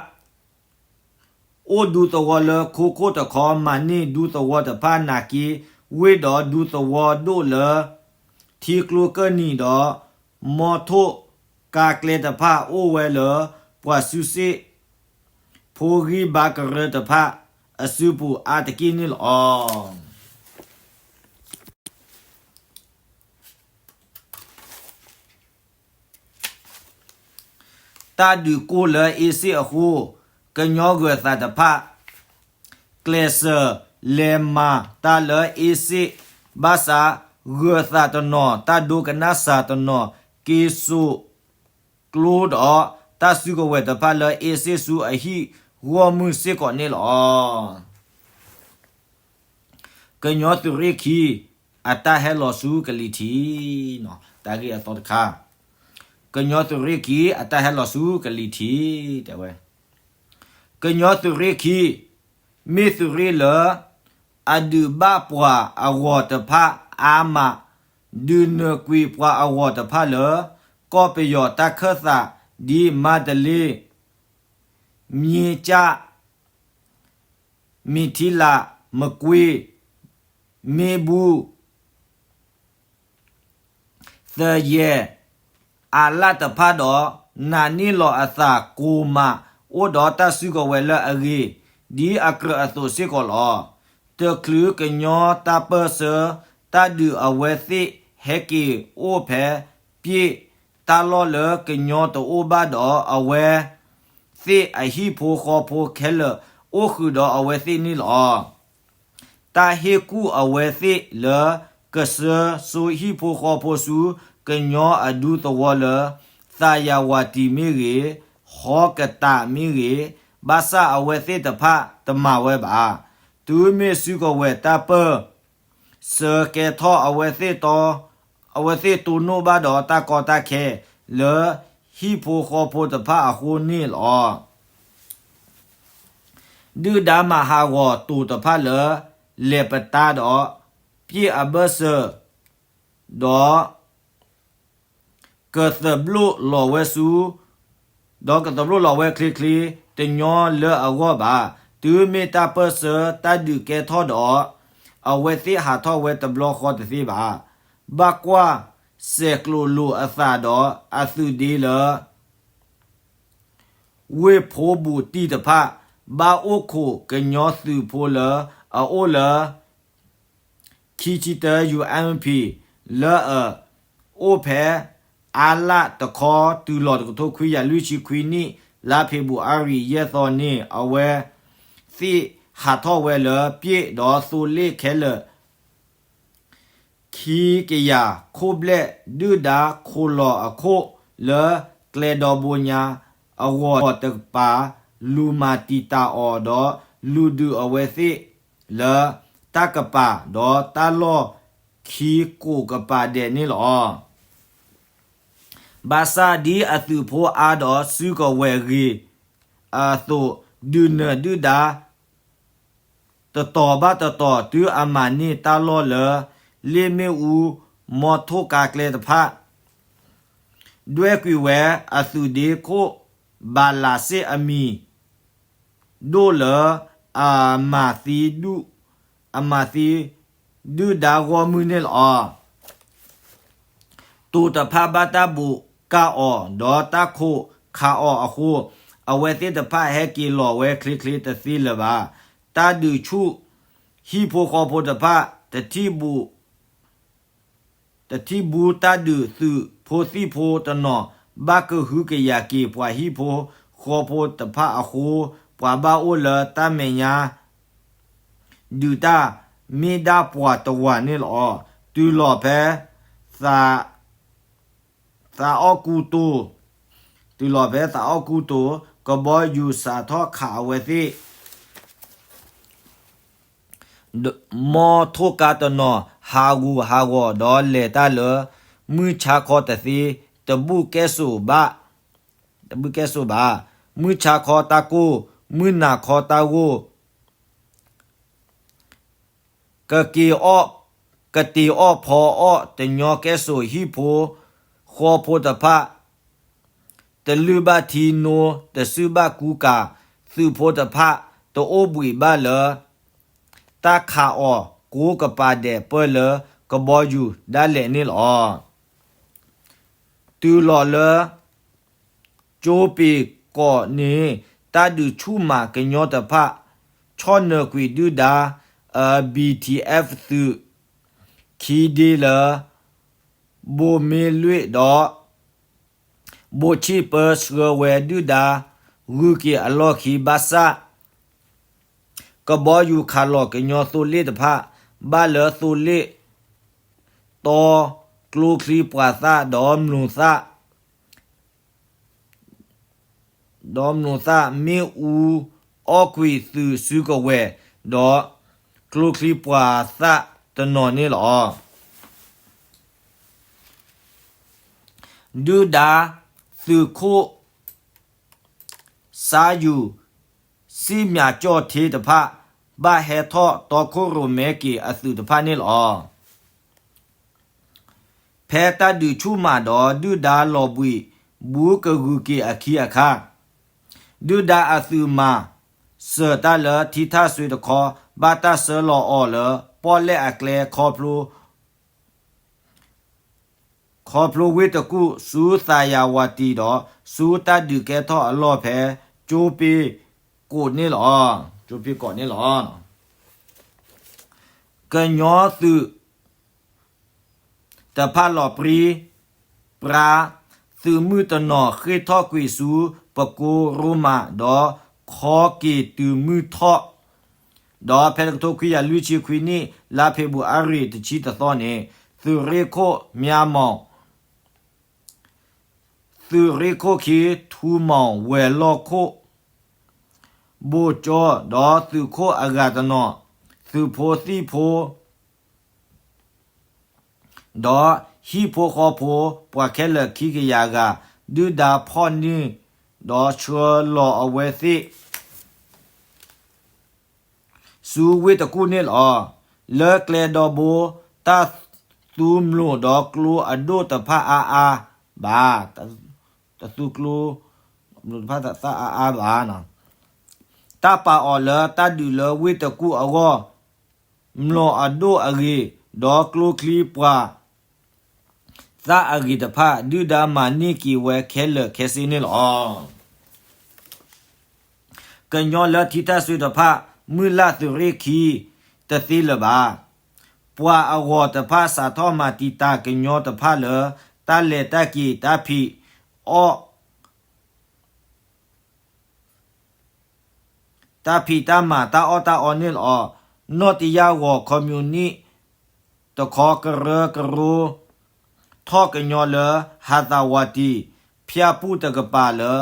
အိၣ်ဒူသဝီလၢခိခိၣ်တခီ မၤန့ၢ်ဒူသဝီတဖၣ်နာ်က့ ဝ့ၢ်ဒီးဒူသဝီဒိၣ်လၢ ထံကျိကၢၢ်နံၤဒီး မီထိၣ်ကါကျဲတဖၣ်အိၣ်ဝဲလၢ ပှၤစုစ့ၣ် ဖိဂံၢ်ဘါကရၢတဖၣ်အစုပူၤအါတက့ၢ်န့ၣ်လီၤ. တၢ်ဒုးကိၢ်လၢအ့စ့ၣ်အဃိ ကညီဂၢၤသးတဖၣ် ကျဲးစၢးလဲၤမၤတၢ်လၢအ့စ့ၣ် ဘၣ်ဆၣ် ဂၢၤသးတနီၤ တၢ်ဒိကနၣ်စၢ်တနီၤ က့ၤစိာ်ကျိဒီး တၢ်စုကဝဲၤတဖၣ်လၢအ့စ့ၣ်ဆူအဟံၣ်ဂီၢ်မုၢ်စ့ၢ်ကီးန့ၣ်လီၤ. ကညီသုးရ့ၣ်ခံ အတၢ်ဟဲလီၤဆူကလံၤထံး, တၢ်ဂ့ၢ်အသီတခါ, ကညီသုးရ့ၣ်ခံ အတၢ်ဟဲလီၤဆူကလံၤထံး တဲဝဲ, ကညီသုးရ့ၣ်ခံ မ့ၢ်သုးရ့ၣ်လၢ အဒုးဘၣ်ပှၤအဂီၤတဖၣ်အါမး, ဒုးနၢၤကွံာ်ပှၤအဂီၤတဖၣ်လၢ ကီၢ်ပယီၤတၢ်ခၢၣ်သး ဒ်မါတလ့, မၠ့ကၠၣ်, မ့ၤထံလး, မကွ့ၢ်, မ့ၢ်ဘူၣ်, သယဲၢ်, အးလၣ်တဖၣ်ဒီး နာ်န့ၢ်လီၤအသးကိးမး အိၣ်ဒီးတၢ်စုကဝဲၤလၢအဂ့ၤ ဒ်အကြၢးအသိးစ့ၢ်ကီးလီၤ. တချုးကညီတၢ်ပၢၢ်ဆၢတၢ်ဒုးအဝဲသ့ၣ်ဟဲက့ၤအိၣ်ဖဲ ပျ့ၣ်တၢ်လီၢ်လၢကညီတအိၣ်ဘၣ်ဒီး အဝဲသ့ၣ်အဟံၣ်ဖိဃီဖိခဲလၢာ် အိၣ်ဃုာ်ဒီးအဝဲသ့ၣ်န့ၣ်လီၤ. တၢ်ဟ့ၣ်ကူၣ်အဝဲသ့ၣ်လၢ ကစၢၢ်စိဟံၣ်ဖိဃီဖိဆူ ကညီအဒူသဝီလၢ သးယၤဝၤတံၤမ့ၢ်ဂ့ၤ, ဟီကတးမ့ၢ်ဂ့ၤ, ဘၣ်ဆၣ်အဝဲသ့ၣ်တဖၣ်တမၤဝဲဘၣ်. တုၤမ့ၢ်စုကဝဲၤတၢ်ပၢၢ် ဆၢကဲထီၣ်အဝဲသ့ၣ်တီ, အဝဲသ့ၣ်တိၢ်နီၣ်ဘၣ်ဒီးတၢ်ကီတၢ်ခဲ လၢဟံၣ်ဖိဃီဖိတဖၣ်အဃိန့ၣ်လီၤ. ဒုၣ်ဒါမၤဟးဂီၤတိၤတဖၣ်လၢ လဲၤပတာ်ဒီး ပျ့ၣ်အဘၢၣ်စၢၤ ဒီး ကသဘျိၣ်လီၤဝဲဆူ ဒီးကသဘျိၣ်လီၤဝဲချ့ချ့ တညီလၢအဂီၢ်ဘၣ်. တုၤမ့ၢ်တၢ်ပၢၢ်ဆၢတၢ်ဒုးကဲထီၣ်ဒီး အဝဲသ့ၣ်ဟးထီၣ်ဝဲတဘျီဃီတသ့ဘၣ်. ဘၣ်ကွၢ်စဲးကျိးလိာ်အသးဒီးအသုးဒ့လၢ ဝ့ၢ်ဖိဘူးတံၢ်တဖၣ် ဘၣ်အိၣ်ခိးကညီသုးဖိလၢအအိၣ်လၢ ခံဆံတၢ ယူႇအၣ်ပံၤ လၢအအိၣ်ဖဲ အါလၣ်တခီ တုၤလီၤတကထိခွံကယၤလွံၢ်ဆံခွံနံၣ် လါဖ့ၤဘြူၤအါရံၤ ယဲၢ်သီန့ၣ် အဝဲသ့ၣ်ဟးထီၣ်ဝဲလၢပျ့ၣ်ဒီးသိလ့ၣ်ခဲလၢာ် ခံကယၤခိၣ်ဘျဲၣ် ဒုၣ်ဒါခိးလီၤအခိၣ်လၢ ကျဲဒီဘိညါအဂီၢ်တကပၤ လူၤမၤတံာ်တာ်အီၤဒီး လူၤဒုးအဝဲသ့ၣ်လၢ တၢ်ကပၤ ဒီးတၢ်လီၢ်ခံကိးကပၤဒဲးန့ၣ်လီၤ. ဘၣ်ဆၣ်ဒ်အသုးဖိအါဒီးစုကဝဲၤဂ့ၤအသိး ဒုးနၢၤဒုၣ်ဒါ တတီၤဘၣ်တတီၤ တုၤအမၤန့ၢ်တၢ်လီၢ်လၢ လ့ၣ်မ့ၣ်အူ မီထိၣ်ကါကျဲတဖၣ် ဒွဲၣ်ကွံာ်ဝဲအသုးဒ့ခိၣ် ဘၤလးစ့ၣ်အမံၤ ဒိၣ်လၢ အမၤသံဒုၣ် အမၤသံ ဒုၣ်ဒါဂီၢ်မုၢ်န့ၣ်လီၤ. တိၤတဖၣ်ဘၣ်တၢ်ဘူးကၢ်အီၤ ဒီးတၢ်ခိးခးအီၤအဃိ အဝဲသ့ၣ်တဖၣ်ဟဲက့ၤလီၤဝဲချ့ချ့တသ့လၢၤဘၣ်. တၢ်ဒုးဆူၣ် ဟံၣ်ဖိဃီဖိတဖၣ် တထံၣ်ဘူး တထံၣ်ဘူးတၢ်ဒုးသုးဖိသံၣ်ဖိတနီၤ ဘၣ်ကဟုကယာ်က့ၤပှၤဟံၣ်ဖိဃီဖိတဖၣ်အဃိ ပှၤဘၣ်အိၣ်လၢတၢ်မဲာ်ညါ ဒုးတၢ်မ့ၢ်ဒၣ်ပှၤတဝၤန့ၣ်လီၤ. တုၤလီၤဖဲ သး သးအီၣ်ကူတိၤ တုၤလီၤဖဲသးအီၣ်ကူတိၤ ကဘီယူၤစးထီၣ်ခးအဝဲသ့ၣ် မီထိၣ်ကါတနီၤ ဟးဂူာ်ဟးဂီၤဒီးလဲၤတၢ်လၢ မုၢ်ဆါခီတသ့ တဘူၣ်ကဲစိာ်ဘၣ် တဘူၣ်ကဲစိာ်ဘၣ်. မုၢ်ဆါခီတၢ်ကိၢ် မုၢ်နၤခီတၢ်ဂိၢ် ကက့ၤအီၣ် ကတ့ၤအီၣ်ဖီအီၣ် တညီကဲစိာ်ဟံၣ်ဖိဃီဖိတဖၣ် တလုၢ်ဘၣ်ထံနိ တစုၣ်ဘၣ်ကူကၤ သုးဖိတဖၣ် တအိၣ်ဘှံးဘၣ်လၢ တၢ်ခးအီၤကိးကပၤဒဲးပၢၢ်လၢကဘီယူၤဒၣ်လဲာ်န့ၣ်လီၤ. တုၤလီၤလၢ ကၠိပ့ၤကီးန့ၣ် တၢ်ဒုးဆူၣ်မးကညီတဖၣ် ဆီၣ်နၢၤကွံာ်ဒုၣ်ဒါ အ BTF သုး ခံဒ့လၢ ဘိၣ်မ့လွံၣ်ဒီး ဘိၣ်ဆံၣ်ပၢဆှၢဝဲဒုၣ်ဒါ ဂုၤက့ၤအလီၢ်ခံဘၣ်ဆၣ် ကဘီယူၤခးလီၤကညီသိလ့ၣ်တဖၣ် ဘၣ်လၢသိလ့ၣ် တီ ကျိချံပှၤသၣ်ဒီးမျိာ်သၣ် ဒီးမျိာ်သၣ်မ့ၣ်အူ အီၣ်ကွံာ်သုးစုကဝဲၤ ဒီးကျိချံပှၤသၣ်တနီၤန့ၣ်လီၤ. ဒုၣ်ဒါသုးခိၣ် စါယူၤ စံၣ်မၠးကၠီၣ်ထ့တဖၣ် ဘၣ်ဟဲထီၣ်တီခိၣ်ရိၣ်မဲက့ၤအသုးတဖၣ်န့ၣ်လီၤ. ဖဲတၢ်ဒုးဆူၣ်မးဒီးဒုၣ်ဒါလီၤဘှံး ဘူးကဂုာ်က့ၤအခံအခါ, ဒုၣ်ဒါအသုးမၤစၢၤတၢ်လၢထံထၣ်စွ့တခီ, ဘၣ်တၢ်ဆှၢလီၤအီၤလၢ ပီၣ်လဲၣ်အကျဲ ခီဖျိ ခီဖျိဝ့ၢ်တကူၣ် ဆူသးယၤဝၤတံၤဒီး ဆူတၢ်ဒုးကဲထီၣ်အလီၢ်ဖဲ ကၠိပ့ၤကိးန့ၣ်လီၤ. ကၠိပ့ၤကိးန့ၣ်လီၤ. ကညီသုးတဖၣ်လီၤပြံပြါ သုးမုၢ်တနီၤဃ့ၢ်ထီၣ်ကွံာ်ဆူပကိရိမး ဒီးခီက့ၤတုၤမုၢ်ထီၣ် ဒီးဖဲတကထိခွံကယၤလွံၢ်ဆံခွံနံၣ် လါဖ့ၤဘြူၤအါရံၤတဆံတသီန့ၣ် သုးရ့ၣ်ခိၣ်မၠါမီၤ သုးရ့ၣ်ခိၣ်ခံ ထူမီၤ ဝဲၤလီၢ်ခိၣ် ဘိၣ်ကၠီ ဒီးသုးခိၣ်အဂၤတနီၤ သုးဖိသံၣ်ဖိ ဒီးဟံၣ်ဖိဃီဖိ ပှၤခဲလၢာ်ခံကယၤဂၤ ဒုၣ်ဒါဖီၣ်န့ၢ် ဒီးဆှၢလီၤအဝဲသ့ၣ် ဆူဝ့ၢ်တကူၣ်န့ၣ်လီၤ. လၢကျဲဒီဘိ တၢ်သူမျိာ်ဒီးကျိအဒိၣ်တဖၣ်အါအါဘၣ်, တၢ်သူကျိ မျိာ်တဖၣ်သၣ်အါအါဘၣ်, တၢ်ပာ်အီၤလၢတၢ်ဒုးလၢဝ့ၢ်တကူၣ်အဂီၢ် မျိာ်အဒိၣ်အဂ့ၤ, ဒီးကျိချံပှၤ သၣ်အဂ့ၤတဖၣ် ဒုၣ်ဒါမၤန့ၢ်က့ၤဝဲခဲလၢာ်ခဲဆ့န့ၣ်လီၤ. ကညီလၢထံထၣ်စွ့တဖၣ် မုၢ်လၢ်သုးရ့ၣ်ခံတသ့လၢၤဘၣ်. ပှၤအဂီၤတဖၣ်စးထီၣ်မၤတံာ်တာ်ကညီတဖၣ်လၢ တၢ်လဲၤတၢ်က့ၤ တၢ်ဖံးအီၣ် တၢ်ဖံးတၢ်မၤ တၢ်အီၣ်တၢ်အီန့ၣ်လီၤ. နီၢ်တယၢ်ဂီၤခီမၠူနံၣ်တခီ ကရၢကရိထီၣ်ကညီလၢ ဟးသးဝးတံၢ် ဖၠၣ်ပူၣ်တကပၤလၢ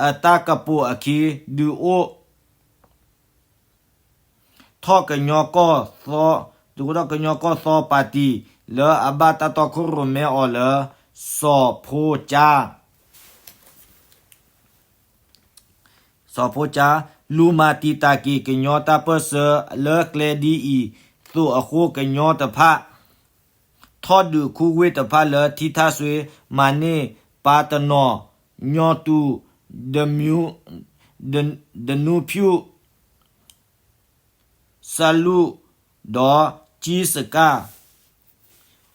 အတၢ်ကပိာ်အခံ ဒုးအိၣ်ထီၣ်ကညီကီၢ်သီ, ဒုးအိၣ်ထီၣ်ကညီကီၢ်သီပၣ်တံၣ် လၢအဘၣ်တၢ်တီခိၣ်ရိၣ်မဲအီၤလၢ စီၤဖိကၠါ စီၤဖိကၠါ လူၤမၤတံာ်တာ်က့ၤကညီတၢ်ပၢၢ်ဆၢ လၢကျဲဒ်အံၤသိးအဃိ ကညီတဖၣ် ထီၣ်ဒုးခူဝ့ၢ်တဖၣ်လၢထံထၣ်စွ့ မၤန့ၢ်ပၢ်တနီၤ ညီတူၢ် ဒနူဖၠူၣ် စလူၣ် ဒီးကၠံစကၢ်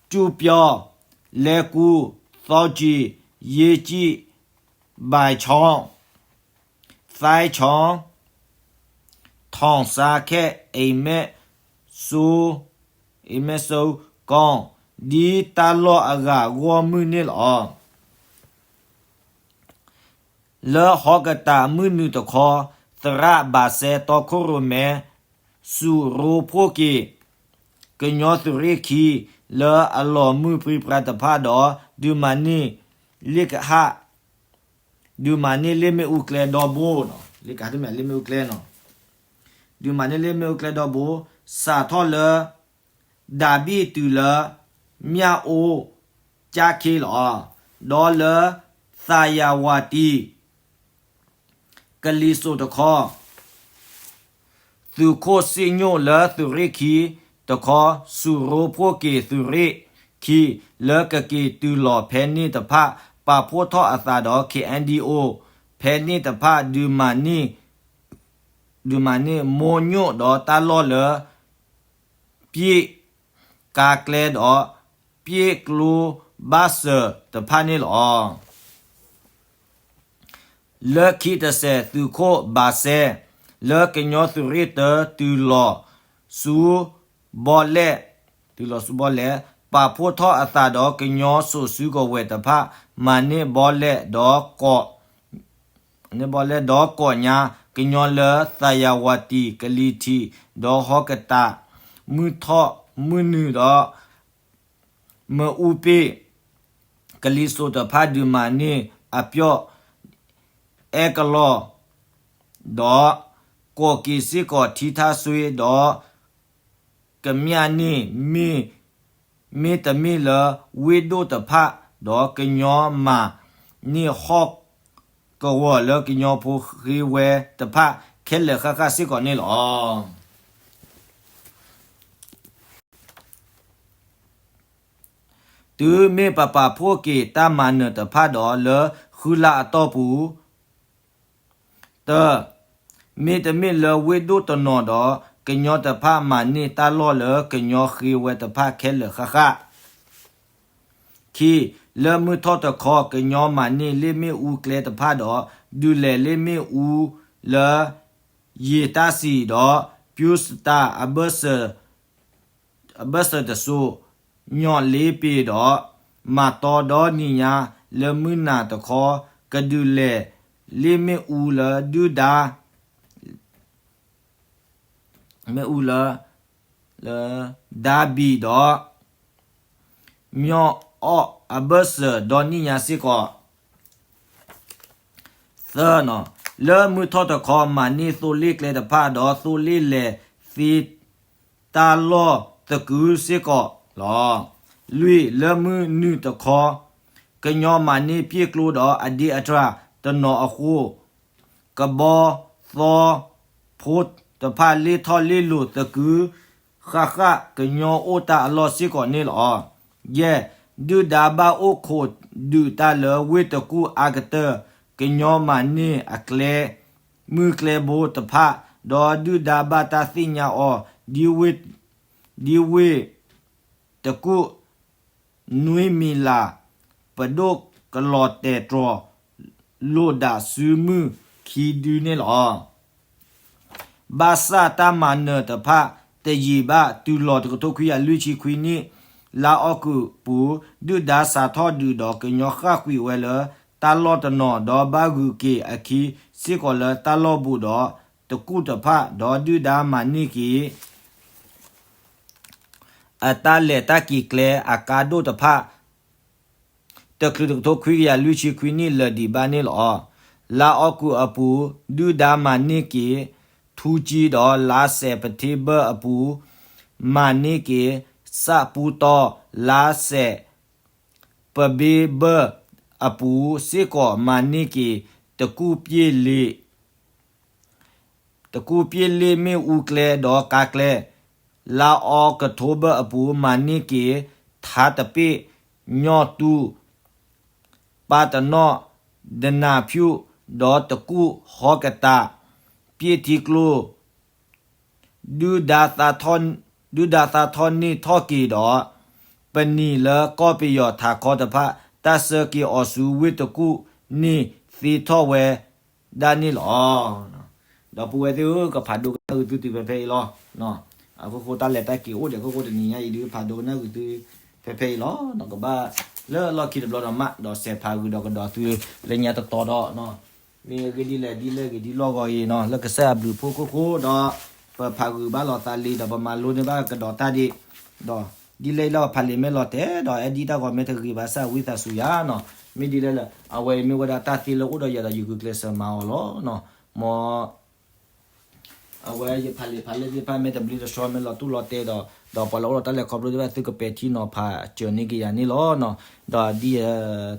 ကၠူၣ်ပျီ, လဲၤကူ, သီကံ, ယ့ကၠံ, ဘၣ်ဆီ, သဲဆီ, ထီၣ်စါခဲၣ်, အ့မဲၣ်စိ, အ့မဲၣ်စိကီၢ်, ဒ်တၢ်လီၢ်အဂၤဂီၢ်မုၢ်န့ၣ်လီၤ. လၢဟီကတးမုၢ်နုာ်တခီ, သရၣ်ဘၣ်စဲတီခိၣ်ရိၣ်မဲ စူးရိဖှိၣ်က့ၤ ကညီသုးရ့ၣ်ခံ လၢအလီၤမုၢ်ပြံပြါတဖၣ်ဒီး ဒုးမၤန့ၢ်လ့ၣ်ကဟၣ်, ဒုးမၤန့ၢ်လ့ၣ်မ့ၣ်အူကျဲဒီဘိ, လ့ၣ်ကဟၣ်တမ့ၢ်လ့ၣ်မ့ၣ်အူကျဲနီၤ, ဒုးမၤန့ၢ်လ့ၣ်မ့ၣ်အူကျဲဒီဘိ, စးထီၣ်လၢ ဒၤဘံၣ်တုၤလၢ မၠၣ်အိကၠါခ့လီၤ. ဒီးလၢ သးယၤဝၤတံၢ် ကလံၤစိးတခီ, သုးခိၣ်စံၣ်ညီၣ်လၢသုးရ့ၣ်ခံတခီ စူးရိဖှိၣ်က့ၤသုးရ့ၣ်ခံ လၢကက့ၤတုၤလီၤဖဲန့ၣ်တဖၣ် ပာ်ဖှိၣ်ထီၣ်အသးဒီး ခ့ၣ်အဲၣ်ဒံၣ်အိၣ် ဖဲန့ၣ်တဖၣ် ဒုးမၤန့ၢ် ဒုးမၤန့ၢ်မိၢ်ညိၣ်ဒီးတၢ်လီၢ်လၢ ပျ့ၣ်ကါကျဲဒီး ပျ့ၣ်ကျိဘၣ်စၢၤတဖၣ်န့ၣ်လီၤ. လၢခံတစဲး သုးခိၣ်ဘၣ်စဲ လၢကညီသုးရ့ၣ်တၢ တုၤလီၤဆူဘီလဲၣ်, တုၤလီၤဆူဘီလဲၣ်, ပာ်ဖှိၣ်ထီၣ်အသးဒီးကညီစိာ်စုကဝဲၤတဖၣ် မၤန့ၢ်ဘီလဲၣ်ဒီးကိး န့ၢ်ဘီလဲၣ်ဒီးကိးညါ ကညီလၢသးယၤဝၤတံၢ် ကလံၤထံး ဒီးဟီကတး မုၢ်ထီၣ်မုၢ်နုာ်ဒီး မအူပ့ၣ် ကလံၤစိးတဖၣ် ဒုးမၤန့ၢ်အပျီၣ် အဲကလီၢ် ဒီး ကိးက့ၤစ့ၢ်ကီးထံထၣ်စွ့ ဒီး ကမျၢၢ်န့ၣ် မ့တမ့ၢ်လၢဝ့ၢ်ဒိၣ်တဖၣ် ဒီးကညီမၤန့ၢ်ဟီၣ်ကဝီၤလၢကညီဖိဃ့ဝဲတဖၣ် ခဲလၢာ်ဃၣ်ဃၣ်စ့ၢ်ကီးန့ၣ်လီၤ. တုၤမ့ၢ်ပပာ်ဖှိၣ်က့ၤတၢ်မၤနၢၤတဖၣ်ဒီးလၢဃုလါအတီၢ်ပူၤ, တၢ, မ့တမ့ၢ်လၢဝ့ၢ်ဒိၣ်တနီၤဒီး ကညီတဖၣ်မၤန့ၢ်တၢ်လီၢ်လၢကညီဃ့ဝဲတဖၣ်ခဲလၢာ်ဃၣ်ဃၣ် ခံ, လၢမုၢ်ထီၣ်တခီ ကညီမၤန့ၢ်လ့ၣ်မ့ၣ်အူကျဲတဖၣ်ဒီး ဒုးလဲၤလ့ၣ်မ့ၣ်အူလၢ ယံာ်တၢ်စံၣ်ဒီး ပျူစတၢ် အဘၢၣ်စၢၤတစိၤ, ညီၣ်လ့ပ့ၤဒီး မၤတီဒီနံၤညါ လၢမုၢ်နၤတခီ ကဒုးလဲၤလ့ၣ်မ့ၣ်အူလၢဒုၣ်ဒါ မ့ၣ်အူလၢ လၢ ဒါဘံၣ်ဒီး မၠီၣ်အီၣ်အဘၢၣ်စၢၤဒီနံၤညါစ့ၢ်ကီး, သၢ, လၢမုၢ်ထီၣ်တခီ မၤန့ၢ်သိလ့ၣ်ကျဲတဖၣ်ဒီး သိလ့ၣ်လဲၤသ့တၢ်လီၢ်သကုၤစ့ၢ်ကီးလီၤ. လွံၢ်, လၢမုၢ်နုာ်တခီ ကညီမၤန့ၢ်ပျ့ၢ်ကျိဒီးအဒ့အတြၢ်တနီၤအဃိ ကဘီသီဖိတဖၣ် လ့ၣ်ထီၣ်လ့ၣ်လိၤသကုၤဃၣ်ဃၣ် ကညီအိၣ်တၢ်အလီၢ်စ့ၢ်ကီးန့ၣ်လီၤ. ယဲၢ်, ဒုၣ်ဒါဘၣ်အိၣ်ခိးဒုးတၢ်လၢဝ့ၢ်တကူၣ်အါကတၢၢ် ကညီမၤန့ၢ်အကျဲ မုၢ်ကျဲဘိတဖၣ် ဒီးဒုၣ်ဒါဘၣ်တၢ်သ့ၣ်ညါအီၤ ဒ်ဝ့ၢ် ဒ်ဝ့ၢ်တကူၣ် နွံမံၤလး ပဒိၣ်ကလီၤတဲာ်တြီၤ လိာ်ဒၣ်စုမုၢ်ခံဒုန့ၣ်လီၤ. ဘၣ်ဆၣ်တၢ်မၤနၢၤတဖၣ်တယံာ်ဘၣ် တုၤလီၤတကထိခွံကယၤလွံၢ်ဆံခွံနံၣ် လါအီကူးပူၤ ဒုၣ်ဒါစးထီၣ်ဒုးဒီးကညီဃၣ်ကွံာ်ဝဲလၢ တၢ်လီၢ်တနီၤ ဒီးဘၣ်ဂုၤက့ၤအခံစ့ၢ်ကီးလၢတၢ်လီၢ်ဘူးဒီးတကူၣ်တဖၣ် ဒီးဒုၣ်ဒါမၤန့ၢ်က့ၤ အတၢ်လဲၤတၢ်က့ၤကျဲအကါဒိၣ်တဖၣ် တချုးတကထိခွံကယၤလွံၢ်ဆံခွံနံၣ်လၢာ်ဒံးဘၣ်န့ၣ်လီၤ. လါအီကူးအပူၤ ဒုၣ်ဒါမၤန့ၢ်က့ၤ ထူကၠံဒီး လါစဲးပထ့ဘၢၣ်အပူၤ မၤန့ၢ်က့ၤ စးပူတီ လါစဲးပဘ့ဘၢၣ်အပူၤစ့ၢ်ကီး မၤန့ၢ်က့ၤ တကူၣ်ပျ့ၢ်လ့ၣ် တကူၣ်ပျ့ၢ်လ့ၣ်မ့ၣ်အူကျဲဒီးကါကျဲ, လါအီကထိဘၢၣ်အပူၤ မၤန့ၢ်က့ၤ ထါတပ့ၣ်, ညီၣ်တူၢ်, ပၢ်တနီၣ်, ဒနၢ်ဖၠူၣ်, ဒီးတကူၣ်ဟီကတး, ပျ့ၢ်ထံကျိ ဒုၣ်ဒါသးထီၣ်န့ၢ်ထီၣ်က့ၤဒီး ပနံာ်လၢကီၢ်ပယီၤထးခီတဖၣ် တၢ်ဆၢက့ၤအီၤဆူဝ့ၢ်တကူၣ်န့ၣ်သ့ထီၣ်ဝဲဒၣ်န့ၣ်လီၤ. ဒီပုၢ်ဝဲၢ်သ့ၣ်ဧၢ, ကဖးဒိကနၣ်ဂုာ်သုတုၤဖဲဖဲအံၤလီၤ. အခိၣ်ဃိတၢ်လဲၤတၢ်က့ၤအိၣ်ဒီးအခိၣ်ဃိတနံၤညါအံၤဒုး ဖးဒိကနၣ်ဂုာ်သုဖဲဖဲအံၤလီၤ. ကဘၣ်လၢလီၢ်ခံတဘျီဒီးမး ဒီးစဲးဖးဂုာ်ဒီးကဒီးသုလၢညါတတီၤဒီး မ့ၢ်အဂ့ၢ်ဒ်လဲၣ်ဒ်လဲၣ်ဂ့ၤဒ်လီၢ်ဂီၤအံၤနီၤ လၢကစၢ်အဘျုးဖှိၣ်ခိၣ်ဃိဒီး ပဖးဂုာ်ဘၣ်လီၤသးလံ ဒီးပမၤလိန့ၢ်ဘၣ်ကဒီးတၢ်ဒံး ဒီး ဒ်လဲၣ်လၢပဖးလံာ်မ့ၢ်လီၤတဲာ်ဒီး အဲၣ်ဒ်တၢ်ဂီၤမ့ၢ်တဂ့ၤဘၣ်ဆၣ်ဝံသးစူၤယၤနီၤ မ့ၢ်ဒ်လဲၣ်လၢ အဝဲအံၤမ့ၢ်ဝဲဒၣ်တၢ်သ့လၢအိၣ်ဒီးယၤဒီးယဂုာ်ကျဲးစၢးမၤအီၤလီၤနီၤ မ် အဝဲယဖးလံာ်ဖးလဲၢ်သ့ၣ်တဖၣ်မ့ၢ်တဘျုးတဆှီမ့ၢ်လီၤတူၢ်လီၤတဲာ်ဒီး ဒီးပှၤလၢအိၣ်ဒီးတၢ်လဲၤခီဖျိသ့ၣ်တဖၣ်သုကပဲာ်ထံနီၤဖးစၢၤန့ၢ်က့ၤယၤန့ၣ်လီၤနီၤ ဒီးဒ်ယ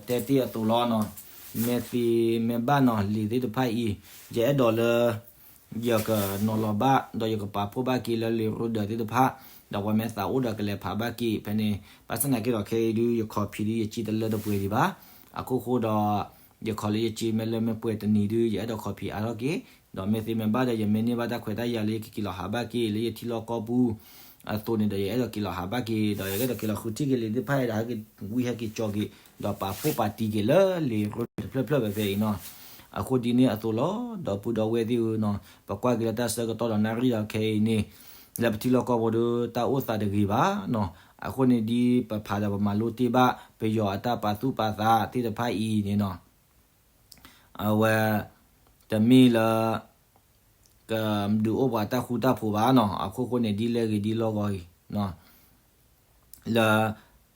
တဲတ့ၢ်အသိးလီၤနီၤ မ့ၢ်သ့မ့ၢ်ဘၣ်နီၤ လံာ်သ့ၣ်တဖၣ်အံၤ ယအဲၣ်ဒိးလၢ ယကနီၤလီၤဘၣ် ဒီးယကပာ်ဖှိၣ်ဘၣ်က့ၤလၢလံာ်ရိဒၢးသ့ၣ်တဖၣ် ဒီးပှၤမ့ၢ်သးအိၣ်ဒီးကလဲၤဖးဘၣ်က့ၤဖဲန့ၣ် ဘၣ်ဆၣ်သနာ်က့ဒီးခဲအံၤဒုး ယခီၣ်ဖံးဒုးယစ့တလၢတပှဲၤဒံးဘၣ် အခိၣ်ဃိဒီး ယခီၣ်လၢယစ့မ့ၢ်လၢမ့ၢ်ပှဲၤတနံၤဒုး ယအဲၣ်ဒိးခီၣ်ဖံးအါထီၣ်က့ၤ ဒီးမ့ၢ်သ့မ့ၢ်ဘၣ်ဒီး ယမ့ၢ်န့ၢ်ဘၣ်တၢ်ခွဲးတၢ်ယာ်လၢယကက့ၤလီၤဟးဘၣ်က့ၤ လၢယထံလီၢ်ကီၢ်ပူၤ အသိးန့ၣ်ဒီး ယအဲၣ်ဒိးက့ၤလီၤဟးဘၣ်က့ၤ ဒီးယအဲၣ်ဒိးက့ၤလီၤဃုထံၣ်က့ၤလံာ်သ့ၣ်တဖၣ်ဒီး ဟဲက့ၤဝံဟဲက့ၤကၠီက့ၤ ဒီးပာ်ဖှိၣ်ပာ်တံၢ်က့ၤလၢလံာ်ရိဒၢးတဖျၢၣ်ဖျၢၣ်ဖဲဖဲအံၤနီၤ အဃိဒ်န့ၣ်အသိးလီၤ ဒီပုၢ်ဒီဝဲၢ်သ့ၣ်ဧၢနီၤ ပကွၢ်က့ၤလၢတၢ်ဆၢကတီၢ်ဒီးနၣ်ရံၣ်ဒီးခဲအံၤန့ၣ် လၢပထံလီၢ်ကီၢ်ပူၤဒီး တၢ်အိၣ်သးတဂ့ၤဘၣ်နီၤ အဃိန့ၣ်ဒ်ပဖးဒီးပမၤလိတ့ၢ်ဘၣ် ပယီၤအတၢ်ပာ်သူၣ်ပာ်သးသ့ၣ်တဖၣ်အံၤန့ၣ်နီၤ အဝဲ တမ့ၢ်လၢ ကဒုးအိၣ်ပှၤတၢ်ဃူတၢ်ဖိးဘၣ်နီၤ အခိၣ်ဃိန့ၣ် ဒ်လဲၣ်ဂ့ၤဒ်လီၢ်ဂီၤအံၤ လၢ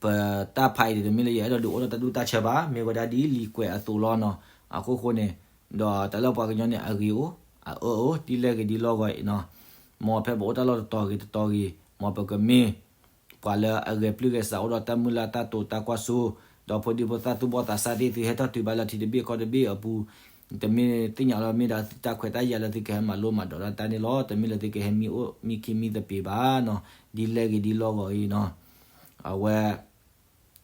ပတၢ်ဖးအံၤန့ၣ် တမ့ၢ်လၢယအဲၣ်ဒိးဒုးအိၣ်ထီၣ်တၢ်ဒူၣ်တၢ်ဆၢဘၣ် မ့ၢ်ဝဲဒၣ်ဒ်လံာ်ကွဲးအသိးလီၤနီၤ အခိၣ်ဃိန့ၣ် ဒီးတၢ်လၢပှၤကညီန့ၣ် အဂ့ၤအိၣ် အအၢအိၣ် ဒ်လဲၣ်ဂ့ၤဒ်လီၢ်ဂီၤအံၤနီၤ မ်ဖဲပအိၣ်တၢ်လီၢ်တတီၤဂ့ၤတတီၤဂ့ၤ မ်ပကမ့ၢ် ပှၤလၢအဂဲၤပျုၢ်ဂဲၤဆးအိၣ်ဒီးတၢ်မုၢ်လၢ်တၢ်တိာ်တၢ်ကွၢ်စိ ဒီးဖိဒံဖိသၣ်သူၣ်ဘီၣ်သးစၢ်သ့ၣ် သုဟဲထီၣ်တုၤဘၣ်လၢထံတဘ့ၣ်ကီၢ်တဘ့ၣ်အပူၤ တမ့ၢ်သ့ၣ်ညါလီၤမ့ၢ်ဒၣ်တၢ်ခွဲးတၢ်ယာ်လၢသုကဟဲမၤလိမၤဒိးတၢ်န့ၣ်လီၤ တမ့ၢ်လၢသုကဟဲမံအိၣ်မံခံမံသပ့ၤဘၣ်နီၤ ဒ်လဲၣ်ဂ့ၤဒ်လီၢ်ဂီၤအံၤနီၤ အဝဲ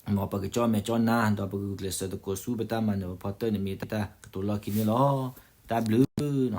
မ်ပကကၠီမဲာ်ကၠီနါ ဒီးပဂုာ်ကျဲးစၢးသကိးဆူပတၢ်မၤနၢၤပဖီတၢၢ်န့ၣ် မ့ၢ်တၢ်ကတိၤလီၢ်ခံန့ၣ်လီၤ. တၢ်ဘျုးနီၤ.